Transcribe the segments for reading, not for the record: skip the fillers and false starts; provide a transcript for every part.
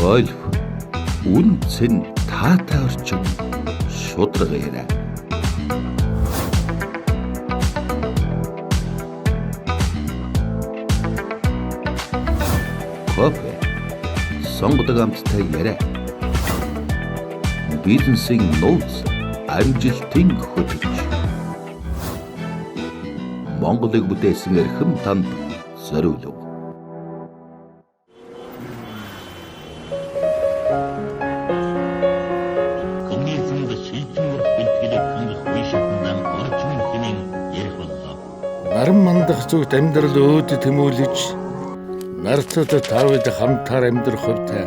Гольф үн цэн таатай орчин шударга яриа. Кофе сонгодог амттай яриа. Бизнесийн нууц, амжилтын хөтөч. Монголыг бүтээсэн эрхэм танд зориулав. Хүний занд шилжин өрх бэлтгэлийг хангах үе шатанд орчин хэмээн ярих боллоо. Наран мандах зүгт амьдрал өөд тэмүүлж нартад тавд хамтаар амьдрах хувьтай.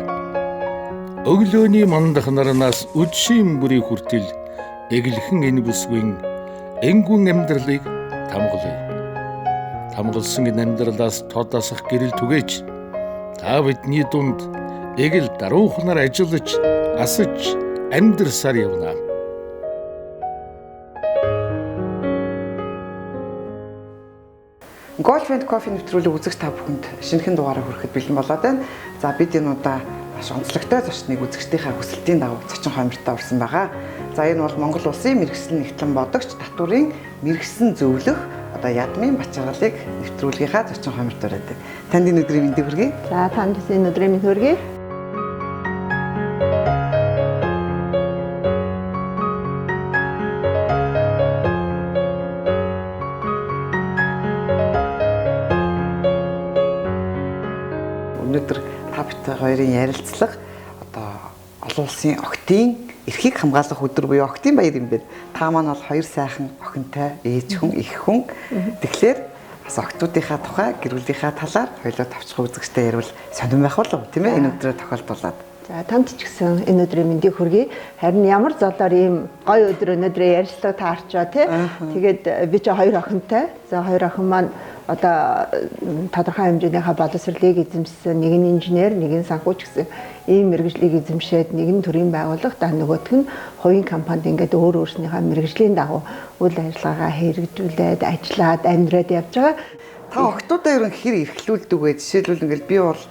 Өглөөний мандах наранаас үдшийн бүрийн хүртэл эглэхэн энэ бүсгүйн энгүн амьдралыг тамгалъя. Тамгалсан энэ амьдралаас тод асах гэрэл түгээч. Та бидний дунд эгэл даруухнаар ажиллаж, асаж, амьдрсаар явна. Golf and Coffee нэвтрүүлэг үзэгч та бүхэнд шинэхэн дугаараа хүрэхэд бэлэн болоод байна. За бид энэ удаа маш онцлогтой зочныг үзэгчдийнхээ хүсэлтийн дагуу зочин хоймортой урьсан байгаа. За энэ бол Монгол улсын мэргэжлийн нэгтлэн бодогч татварын мэргэсэн зөвлөх одоо Ядмын Бачаргалыг нэвтрүүлгийнхаа зочин хойморт ураад байна. Танд энэ өдрийн мэндийг хүргэе. За танд энэ өдрийн мэнд хүргэе. Өнөөдөр та бид хоёрын ярилцлага одоо олон улсын охидын эрхийг хамгаалах өдөр буюу охидын баяр юм байна. Та маань бол хоёр сайхан охинтой ээж хүн, эх хүн. Тэгэхээр бас охидуудынхаа тухай, гэр бүлийнхаа талаар хоёулаа тавчхан үзэгчтэй ярил сонирн байх болов тийм ээ энэ өдрөө тохиолдуулаад. За танд ч гэсэн энэ өдрийн мэндийг хүргэе. Харин ямар золоор ийм гоё өдөр өнөөдрөө ярилцлага таарчаа тий. Тэгээд би чи хоёр охинтой. За хоёр охин маань одоо тодорхой хэмжээнийхээ боловсролыг эзэмшсэн, нэг нь инженер, нэг нь санхүүч гэсэн ийм мэргэжлийг эзэмшээд, нэг нь төрийн байгууллага, та нөгөөх нь хувийн компанид ингээд өөр өөрснийхээ мэргэжлийн дагуу үйл ажиллагаагаа хэрэгжүүлээд, ажиллаад, амьдраад явж байгаа. Та охидуудаа ер нь хэр эрхлүүлдэг вэ? Жишээлбэл ингээд би бол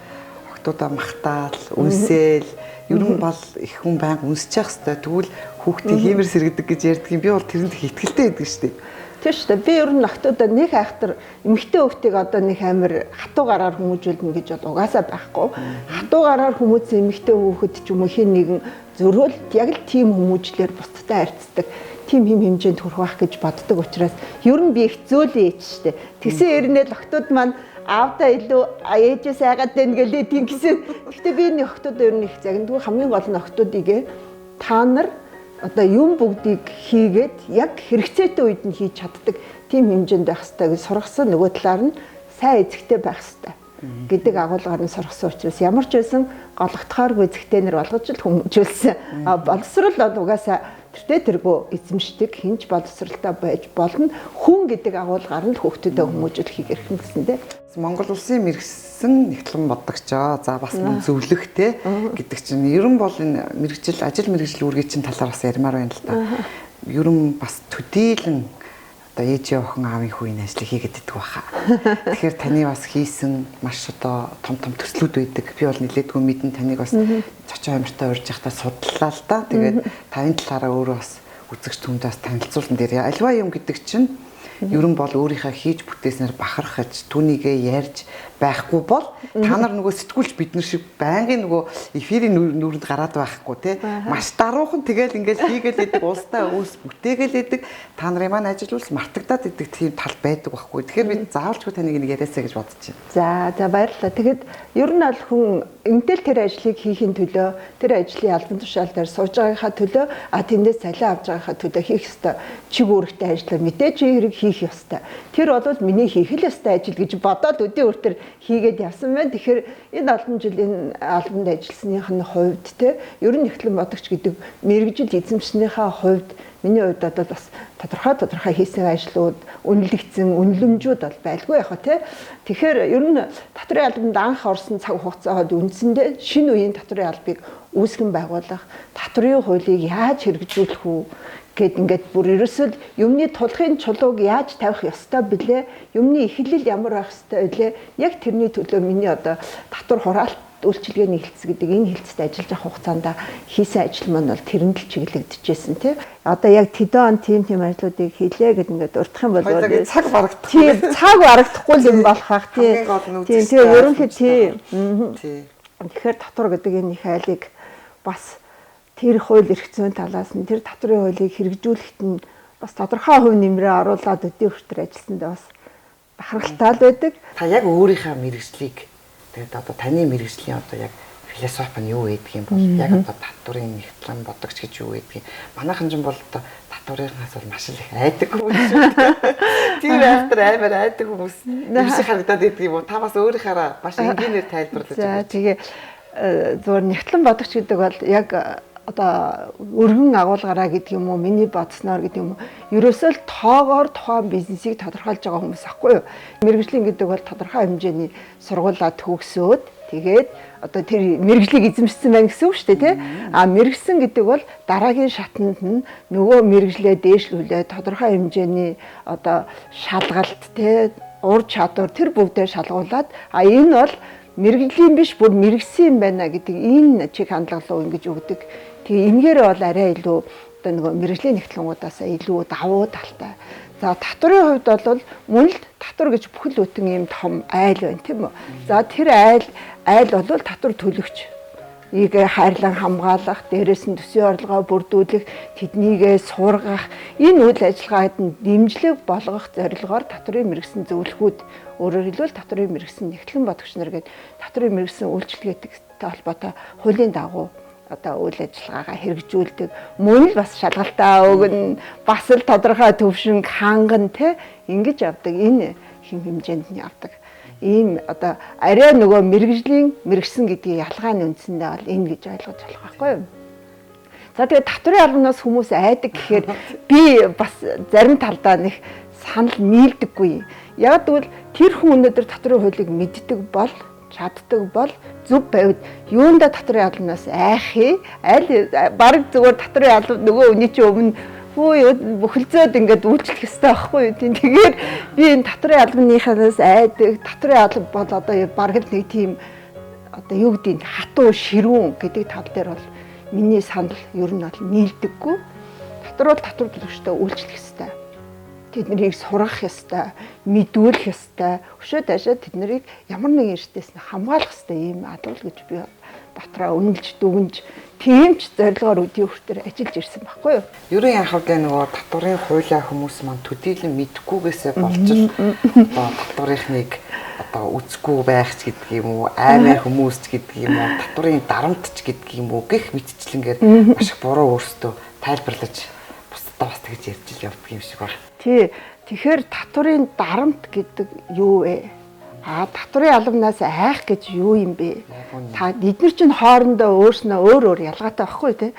охидуудаа махтаал, үнсээл, ер нь бол их хүн байнга үнсэж явах хэвээр. Тэгвэл хүүхдийн хиймэр сэргэдэг гэж ярьдаг юм. Би бол тэрэнд их итгэлтэй байдаг шүү дээ. Тэр шүү дээ. Би ер нь охидуудаа нэг айхтар эмэгтэй хүүхдийг одоо нэг амар хатуу гараар хүмүүжүүлнэ гэж бол угаасаа байхгүй. Хатуу гараар хүмүүжсэн эмэгтэй хүүхэд ч юм уу хин нэгэн зөрөөл яг л тийм хүмүүжлэр бусдтай харьцдаг тийм хэм хэмжээнд хүрэх байх гэж боддог учраас ер нь би их зөөлөн ээж шүү дээ. Тэгсэн хэрнээ л охидууд маань аавдаа илүү ээжээс айгаад байна гэлээ тийм гэсэн. Гэхдээ би энэ охидуудаа ер нь их загнадгүй. Хамгийн гол нь охидуудыг та нар одоо юм бүгдийг хийгээд яг хэрэгцээтэй үед нь хийж чаддаг тийм хэмжээнд байх ёстой гэж сургасан. Нөгөө талаар нь сайн эзэгтэй байх ёстой гэдэг агуулгаар нь сургасан учраас ямар ч байсан гологдохооргүй эзэгтэй нар болгож л хүмүүжүүлсэн. А боловсрол бол угаасаа тэртээ тэргүй эзэмшдэг, хинч боловсролтой байж болно. Хүн гэдэг агуулгаар нь л хүүхдүүдэд хүмүүжүүлэхийг эрхэм гэсэн дээ. Монгол улсын мэргэсэн нэгтлэн бодогчоо. За бас мөн зөвлөхтэй гэдэг чинь ер нь бол энэ мэргэжил, ажил мэргэжил үүргийн чинь талаар бас ярмаар байна л да. Ер нь бас төдийлөн одоо ээжийн охин аавын хүү энэ ажлыг хийгээд идэх байхаа. Тэгэхээр таны бас хийсэн маш одоо том том төслүүд байдаг. Би бол нэлээдгүй мэдэн таныг бас зочин амиртай урьж явахдаа судлаа л да. Тэгээд таны талаараа өөрөө бас үзэгч түмдээ бас танилцуулсан дээр альва юм гэдэг чинь ер нь бол өөрийнхөө хийж бүтээснээр бахархаж, түүнийгээ ярьж байхгүй бол та нар нөгөө сэтгүүлч бид нар шиг байнгын нөгөө эфирийн нүрэнд гараад байхгүй тий. Маш даруухан тэгэл ингээл хийгээл идэг, улстай үйлс бүтээгээл идэг, та нарын маань ажил үйлс мартагдаад идэг тийм тал байдаг байхгүй. Тэгэхээр би заавалчгүй таныг нэг яриасаа гэж бодож байна. За за баярлалаа. Тэгэхэд ер нь бол хүн интэл тэр ажлыг хийхин төлөө, тэр ажлын албан тушаал дээр сууж байгаагийнхаа төлөө, а тэндээс цалин авч байгаагийнхаа төлөө хийх ёстой чиг үүрэгтэй ажлаа мэдээж хэрэг хийх ёстой. Тэр бол миний хийх л ёстой ажил гэж бодоод өдөө өртөр хийгээд явсан байна. Тэгэхээр энэ олон жил энэ албанд ажилласных нь хувьд те ер нь нэгтлэн бодогч гэдэг мэргэжил эзэмшнийхээ хувьд миний хувьд бол бас тодорхой хийсэн ажлууд, үнэлэгдсэн үнэлэмжүүд бол байлгүй яах вэ те. Тэгэхээр ер нь татварын албанд анх орсон цаг хугацаад үндсэндээ шинэ үеийн татварын албыг үүсгэн байгуулах, татварын хуулийг яаж хэрэгжүүлэх үү гэд ингээд бүр ерөөсөө юмны тулхын чулууг яаж тавих ёстой билээ, юмны эхлэл ямар байх ёстой билээ, яг тэрний төлөө миний одоо татвар хураалт үйлчилгээний хэлтс гэдэг энэ хэлтсэд ажиллаж явах хугацаанд хийсэн ажил маань бол тэрэнд л чиглэгдэжсэн тий. Одоо яг тэдэн он тийм ажлуудыг хийлээ гэд ингээд урдах юм бол цаг барагдахгүй. Тийм, цаг барагдахгүй юм болох ах тий. Тийм, тэгээ ерөнхий тий. Тэгэхээр татвар гэдэг энэ их айлыг бас тэр хууль эрх зүйн талаас нь тэр татварын хуулийг хэрэгжүүлэхэд нь бас тодорхой хувь нэмрээ оруулаад өдний хүртэл ажилласандаа бас бахархалтай л байдаг. Та яг өөрийнхөө мэргэжлийг тэгээд одоо таны мэргэжлийн одоо яг философи нь юу гэдэг юм бол яг одоо татварын нэгтлэн бодогч гэж юу гэдгийг манайхан ч бол одоо татварынхаас бол маш их айдаг хүмүүс шүү дээ. Тэр айхтар амар айдаг хүмүүс юм шиг харагдаад байдаг юм уу? Та бас өөрийнхаараа маш энгийнээр тайлбарлаж өгөөч. За тэгээ зүгээр нэгтлэн бодогч гэдэг бол яг одоо өргөн агуулгаараа гэдэг юм уу, миний бодсноор гэдэг юм уу, ерөөсөө л тоогоор тухайн бизнесийг тодорхойлж байгаа хүмүүс аахгүй юу? Мэргэжлийн гэдэг бол тодорхой хэмжээний сургуулаа төгсөөд тэгээд одоо тэр мэргэжлийг эзэмшсэн байна гэсэн үг шүү дээ, тий? А мэргэсэн гэдэг бол дараагийн шатанд нь нөгөө мэргэжлээ дээшлүүлээ тодорхой хэмжээний одоо шалгалт, тий, ур чадвар тэр бүгдээ шалгуулад а энэ бол мэргэжлийн биш бүр мэргэсэн юм байна гэдэг энэ чиг хандлага руу ингэж өгдөг. Тэгээ энгээр бол арай илүү одоо нөгөө мэргэжлийн нэгтлэнгуудаас илүү давуу талтай. За татварын хувьд бол мөн л татвар гэж бүхэл бүтэн ийм том айл байна, тийм үү? За тэр айл бол татвар төлөгч. Ийг хайрлан хамгаалах, дээрээс нь төсвийн орлогоо бүрдүүлэх, тэднийгээ сургах, энэ үйл ажиллагаанд нь дэмжлэг болгох зорилгоор татварын мэргэсэн зөвлөхүүд, өөрөөр хэлбэл татварын мэргэсэн нэгтлэн бодогч нар гээд татварын мэргэсэн үйлчилгээтэй холбоотой хуулийн дагуу одоо үйл ажиллагаагаа хэрэгжүүлдэг. Мөн л бас шалгалтаа өгнө, бас л тодорхой төвшинг хангана, те, ингэж явдаг. Энэ хэм хэмжээнд нь явдаг. Ийм одоо арай нөгөө мэргэжлийн мэргэсэн гэдгийг ялгаа нь үндсэндээ бол энэ гэж ойлгож болох байхгүй юу? За тэгээ татварын албанаас хүмүүс айдаг гэхээр би бас зарим талдаа нэг санал нийлдэггүй. Яг гэвэл тэр хүн өнөөдөр татварын хуулийг мэддэг бол, чаддаг бол зөв байвал юундаа татварын албанаас айх юм? Аль бараг зүгээр татварын алба нөгөө хүний чинь өмнө хүү бүхэлзөөд ингээд үйлчлэх ёстой байхгүй юу? Тэгэхээр би энэ татварын албаныхаас айдаг. Татварын алба бол одоо бараг л нэг тийм одоо юу гэдгийг хатуу ширүүн гэдэг тал дээр бол миний санал ер нь бол нийлдэггүй. Татвар бол татвар төлөгчтэй үйлчлэх ёстой. Тэднийг сургах ёстой, мэдүүлэх ёстой. Өшөө даашаа тэднийг ямар нэгэн эртээс нь хамгаалах ёстой ийм албал гэж би дотроо үнэлж дүгнж тийм ч зорилгоор өдний хүртэл ажиллаж ирсэн байхгүй юу? Ерөн яхав гэ нөгөө татварын хуулиа хүмүүс маань төдийлөн мэдэхгүйгээсээ болж л одоо татварынхныг одоо үзэхгүй байх ч гэдэг юм уу, аймаар хүмүүс ч гэдэг юм уу, татварын дарамт ч гэдэг юм уу гэх мэтчлэнгээр маш их буруу өөрсдөө тайлбарлаж бусдаа бас тэгж ярьж л явдаг юм шиг байна. Тий. Тэгэхээр татварын дарамт гэдэг юу вэ? А татварын албанаас айх гэж юу юм бэ? Та эдгээр чинь хоорондоо өөрснөө өөр өөр ялгаатай байхгүй тий.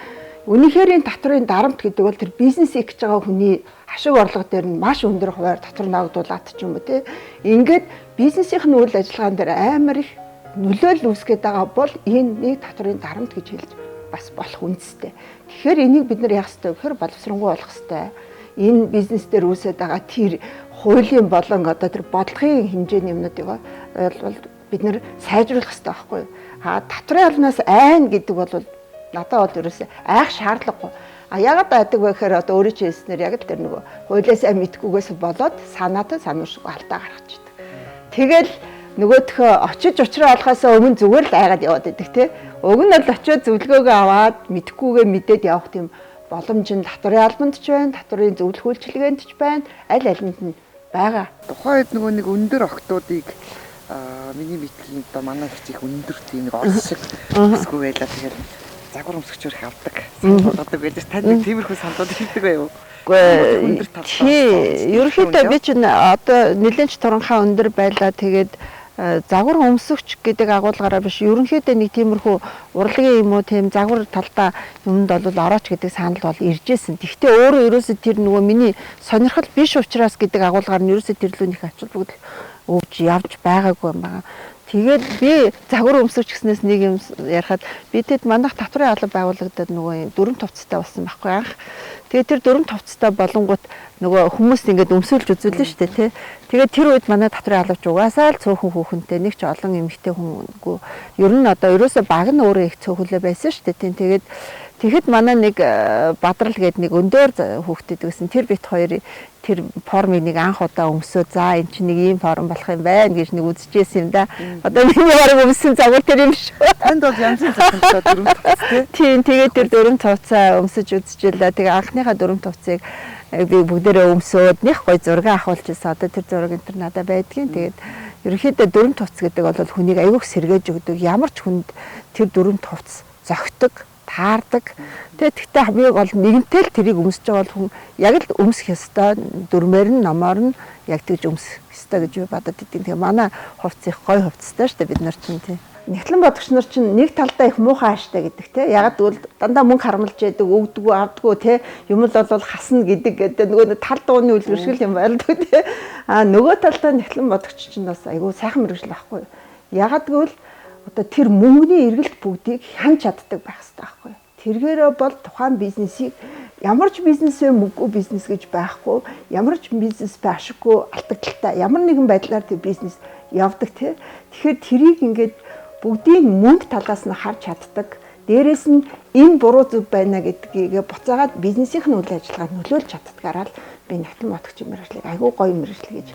Үнэхээр энэ татварын дарамт гэдэг бол тэр бизнес хийх гэж байгаа хүний ашиг орлого дээр нь маш өндөр хувиар татвар ногдуулаад ч юм уу тий. Ингээд бизнесийн үйл ажиллагаан дээр амар их нөлөөлөл үүсгээд байгаа бол энэ нэг татварын дарамт гэж хэлж бас болох үндэстэй. Тэгэхээр энийг бид нар яах ёстой вэ гэхээр боловсронгуй болох ёстой. Энэ бизнес дээр үүсээд байгаа тэр хуулийн болон одоо тэр бодлогын хэмжээний юмнуудыг бол бид нэр сайжруулах хэрэгтэй байхгүй юу? А татварын албанаас айн гэдэг бол надад бол ерөөсөө айх шаардлагагүй. А яагаад айдаг вэ гэхээр одоо өөрөө ч хэлснээр яг л тэр нөгөө хуулиасаа мэдхгүйгээс болоод санаатай сануушгүй алдаа гаргачихдаг. Тэгэл нөгөөдхөө очиж учраа олохоос өмнө зүгээр л айгаад яваад байдаг тий. Уг нь бол очиод зөвлөгөөгөө аваад мэдхгүйгээ мэдээд явах тийм боломж нь татварын албанд ч байна, татварын зөвлөх үйлчилгээнд ч байна, аль алинд нь байгаа. Тухайн үед нөгөө нэг өндөр октоодыг миний мэдлийн одоо манай их их өндөр тийм нэг орс шиг өсгүй байлаа. Тэгэхээр загвар өмсгчөр их авдаг. Санал болгодог байлаа. Танд нэг тиймэрхүү саналууд ирдэг байв уу? Үгүй тий, ерөнхийдөө би чинь одоо нэлээд ч туранхай өндөр байлаа. Тэгээд загвар өмсөгч гэдэг агуулгаараа биш, ерөнхийдөө нэг тиймэрхүү урлагийн юм уу тийм загвар талдаа юмд бол орооч гэдэг санал бол ирж исэн. Тэгэхдээ өөрөө ерөөсөө тэр нөгөө миний сонирхол биш учраас гэдэг агуулгаар нь ерөөсөө тэр лүү нэг ач холбогдол өгж явж байгаагүй юм байна. Тэгээд би загвар өмсөгч гэснээс нэг юм ярихад би тэд манайх татварын алба байгуулагдаад нөгөө юм дөрөв товцтой болсон байхгүй анх. Тэгээд тэр дөрөв товцтой болонгууд нөгөө хүмүүс ингээд өмсүүлж үзүүлнэ шүү дээ, тий. Тэгээд тэр үед манай татварын албач угаасаа л цөөхөн хүүхэнтэй нэг ч олон эмэгтэй хүнгүй. Ер нь одоо ерөөсөө баг нь өөрөө их цөөхөлөө байсан шүү дээ, тий. Тэгээд тэгэхэд манай нэг Бадрал гээд нэг өндөр хүүхдэд гэсэн тэр бит хоёр тэр формыг нэг анх удаа өмсөө, за эн чинь нэг ийм форм болох юм байна гэж нэг үзчихсэн юм да. Одоо миний бараг өмсөн загвар тэр юм шүү. Танд бол янзын загвартай дөрөв хувцас тий. Тийм, тэгээд тэр дөрөв хувцаа өмсөж үзчихлээ. Тэгээ анхныхаа дөрөв хувцсыг би бүгдээрээ өмсөөд нэг гоё зураг авахулж ирсэн. Одоо тэр зураг энэ төр надад байдгийн. Тэгээд ерөнхийдөө дөрөв хувцас гэдэг бол хүнийг аягүй сэргээж өгдөг. Ямар ч хүнд тэр дөрөв хувцас зохидог, таардаг. Тэгээд тэгтээ хамгийн гол нэгэнтэй л тэрийг өмсөж байгаа бол хүн яг л өмсөх ёстой, дүрмээр нь номоор нь яг тэгж өмсөх ёстой гэж би бодод идэв. Тэгээ манай хувцас их гоё хувцастай шүү дээ бид нар чинь тий. Нэгтлэн бодогч нар чинь нэг талдаа их муухай ааштай гэдэг те. Яг гэвэл дандаа мөнгө харамлж яадаг, өгдөггүй, авдаггүй те. Юм л бол хасна гэдэг гэдэг нөгөө тал дууны үлгэр шиг юм байлдаг те. А нөгөө талдаа нэгтлэн бодогч чинь бас айгүй сайхан мэргэжил байхгүй. Ягаад гэвэл одоо тэр мөнгөний эргэлт бүгдийг хянч чаддаг байх хэрэгтэй байхгүй. Тэргээрээ бол тухайн бизнесийг ямар ч бизнес вэ мөнгөгүй бизнес гэж байхгүй, ямар ч бизнес бэ ашиггүй алдагдaltaй, ямар нэгэн байдлаар тэр бизнес явдаг те. Тэгэхээр тэрийг ингээд бүгдийг мөнгө талаас нь харж чаддаг. Дээрээс нь энэ буруу зүг байна гэдгийг буцаагаад бизнесийнх нь үйл ажиллагаанд нөлөөлж чаддгаараа л би нэгтлэн бодогч мэргэжлийг айгүй гоё мэргэжил гэж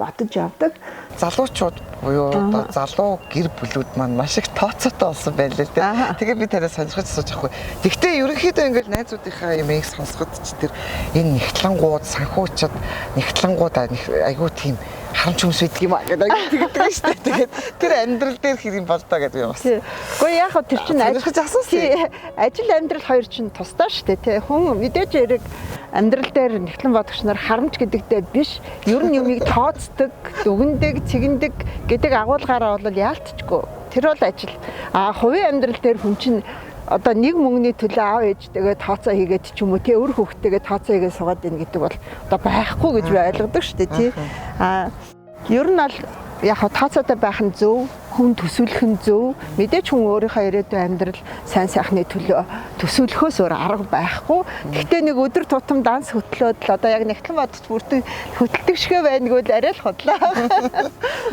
бодож явдаг. Залуучууд буюу одоо залуу гэр бүлүүд маань маш их тооцоотой болсон байлээ те. Тэгээ би танаас сонирхож асууж авахгүй. Тэгтээ ерөнхийдөө ингээл найзуудынхаа юмыг сонсоход ч тэр энэ нэгтлэнгууд, санхүүчд, нэгтлэнгууд айгүй тийм харамч хүмүүс байдаг юм а гэдэг айгүй тэгдэг шүү дээ. Тэгээд тэр амьдрал дээр хэр юм бол доо гэдэг юм бас. Гэхдээ яг хөө тэр чинь сонирхож асуусан. Ажил амьдрал хоёр чинь тусдаа шүү дээ те. Хүн мэдээж хэрэг амьдрал дээр нэгтлэн бодогч нар харамч гэдэгтэй биш. Ер нь юмыг тооцдог, дүгндэг, цэгэндэг гэдэг агуулгаараа бол яалтчгүй. Тэр бол ажил. А хувийн амьдрал дээр хүн чинь одоо нэг мөнгөний төлөө аав ээжтэйгээ тооцоо хийгээд ч юм уу тий өр хүүхдтэйгээ тооцоо хийгээд суугаад байна гэдэг бол одоо байхгүй гэж би ойлгодог шүү дээ тий. А ер нь бол яг тооцоотой байх нь зөв, хүн төсөөлөх нь зөв. Мэдээж хүн өөрийнхөө ирээдүйн амьдрал сайн сайхны төлөө төсөөлөхөөс өөр арга байхгүй. Гэхдээ нэг өдөр тутам данс хөтлөөд л одоо яг нэгтлэн бодож бүртэн хөтэлдэг шигэ байна гэвэл арай л худлаа.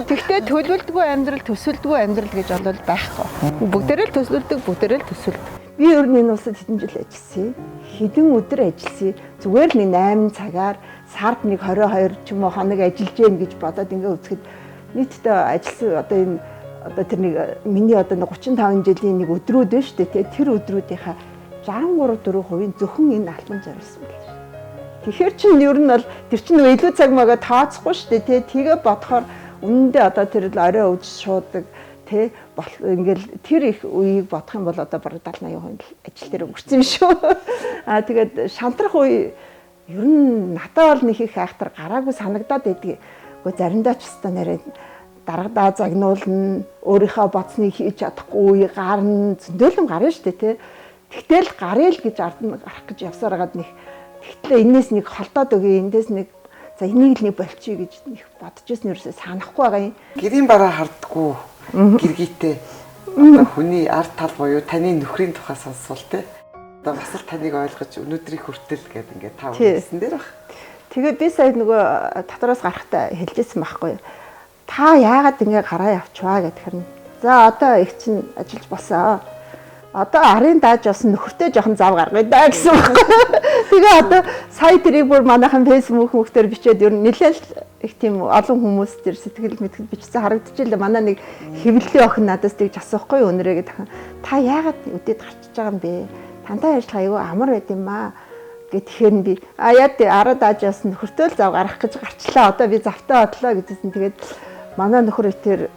Гэхдээ төлөвлөдгөө амьдрал, төсөөлдгөө амьдрал гэж бол байхгүй. Бүгдээрээ л төсөөлдөг, бүгдээрээ л төсөөлдөг. Би ер нь энэ улсад хэдэн жил ажилласан. Хэдэн өдөр ажилласан. Зүгээр л нэг 8 цагаар сард нэг 22 ч юм уу хоног ажиллаж гэн гэж бодоод ингээ үзэхэд нийтдээ ажилласан одоо энэ одоо тэр нэг миний одоо 35 жилийн нэг өдрүүд байна шүү дээ тий. Тэр өдрүүдийнхаа 63.4% зөвхөн энэ албан зориулсан байл шүү. Тэгэхээр чинь ер нь бол тэр чинь нөгөө илүү цаг мага тооцохгүй шүү дээ тий. Тэгээ бодохоор үнэндээ одоо тэр л орой өвж шуудаг тий. Ингээл тэр их үеийг бодох юм бол одоо бараг 70 80% ажил дээр өнгөрсөн юм шүү. Аа тэгээд шантрах үе ер нь надад бол нэг их айхтар гараагүй санагдаад байдгийг. Гэхдээ заримдаа ч өстой нэрээ дарагдаа загнуулна, өөрийнхөө бодсныг хийж чадахгүй үе гарна, зөндөл юм гарна шүү дээ тий. Тэгтэл гаръя л гэж ард нь гарах гэж явсаар хагаад нэг тэгтлээ энээс нэг холдоод өгье, эндээс нэг за энийг л нэг болчихъя гэж нэг бодож ирсэн ерөөсөө санахгүй байгаа юм. Гэрийн бараа хардггүй гэргийтэй одоо хүний ард тал буюу таны нөхрийн тухай сонсвол тий. Одоо бас л таныг ойлгож өнөөдрийг хүртэл гэдэг ингээд та хэлсэн дээр баг. Тэгээ би сая нөгөө татвараас гарахтаа хэлжсэн байхгүй юу. Та яагаад ингэ гараа явчваа гэхээр нь. За одоо их чинь ажиллаж болсон. Одоо арын дааж явсан нөхөртэй жоохон зав гаргая даа гэсэн байхгүй. Тэгээ одоо сая тэрийг бүр манайхан фэйсбүүк хүмүүстээр бичээд ер нь нэлээл их тийм олон хүмүүс тэр сэтгэл мэтгэл бичсэн харагдчихлаа. Манай нэг хэвлэлийн охин надаас тэгж асуухгүй өнөрөө гэдэг. Та яагаад үдээд гарчиж байгаа юм бэ? Тантай ажиллах аюу амар байд юм аа. Гэхээр нь би а яа тий араа дааж явсан нөхөртөө л зав гаргах гэж гарчлаа. Одоо би завтай бодлоо гэдсэн. Тэгээд манай нөхөр тэр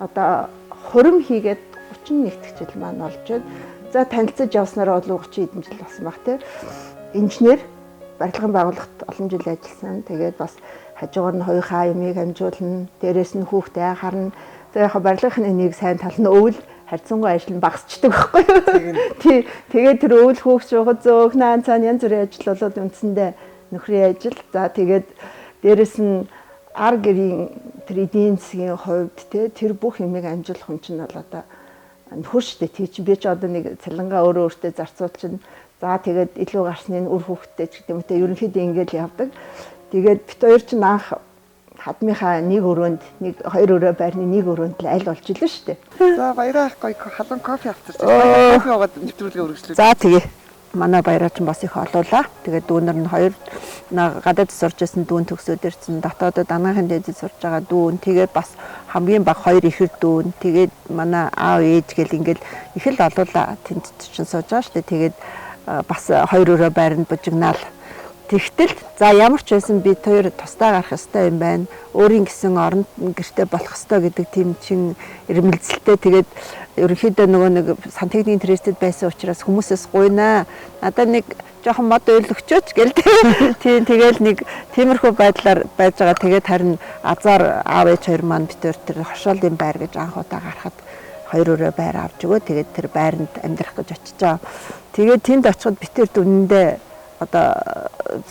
одоо хурим хийгээд 31 дэх жил маань болж байна. За танилцаж явснараа бол 30 хэдэн жил болсон баг тий. Инженер барилгын байгууллагт олон жил ажилласан. Тэгээд бас хажуугаар нь хоёрхаа юмыг амжуулна. Дээрээс нь хүүхдээ харна. За яг барилгын нэг сайн тал нь өвөл харьцангуй ажил нь багасчдаг байхгүй юу? Тий. Тэгээд тэр өвөл хүүхд шугад зөөх наан цаана янз бүрийн ажил болоод үндсэндээ нөхрийн ажил. За тэгээд дээрэс нь ар гэрийн тэр эдийн засгийн хувьд те тэр бүх юмыг амжуулах юм чинь бол одоо нөхөр штэ. Тий чи би ч одоо нэг цалингаа өөрөө өөртөө зарцуул чинь за тэгээд илүү гарсны үр хүүхэдтэй ч гэдэг юм те ерөнхийдөө ингээл явдаг. Тэгээд бит хоёр чинь анх хадмынхаа нэг өрөөнд нэг хоёр өрөө байрны нэг өрөөнд л аль болж илээ штэ. За баяраа гоё халуун кофе авчирч. Кофе уугаад нэвтрүүлгээ үргэлжлүүлье. За тэгээ. Манай баяраа ч бас их олуулаа. Тэгээд дүүнер нь хоёр гадаад сурч байсан дүүн төгсөөд ирсэн. Дотоодод анаахын дээдэд сурч байгаа дүүн. Тэгээд бас хамгийн бага хоёр ихэр дүүн. Тэгээд манай аав ээж гэл ингээл их л олуулаа тэнд чинь сууж байгаа штэ. Тэгээд бас хоёр өрөө байранд бужигнаал. Тэгтэл за ямар ч байсан бид хоёр тусдаа гарах ёстой юм байна. Өөрийн гэсэн орон гэрте болох ёстой гэдэг тийм чин ирмэлзэлтэй. Тэгээд ерөнхийдөө нөгөө нэг сантехникийн трестэд байсан учраас хүмүүсээс гуйнаа. Надад нэг жоохон мод уйл өгчөөч гэл тийм тэгэл нэг тиймэрхүү байдлаар байж байгаа. Тэгээд харин азар аав ээж хоёр маань бид хоёр тэр хошоолын байр гэж анх удаа гарахад хоёр өрөө байр авч өгөө. Тэгээд тэр байранд амьдрах гэж очиж байгаа. Тэгээд тэнд очиход бид тэр дүнэндээ одоо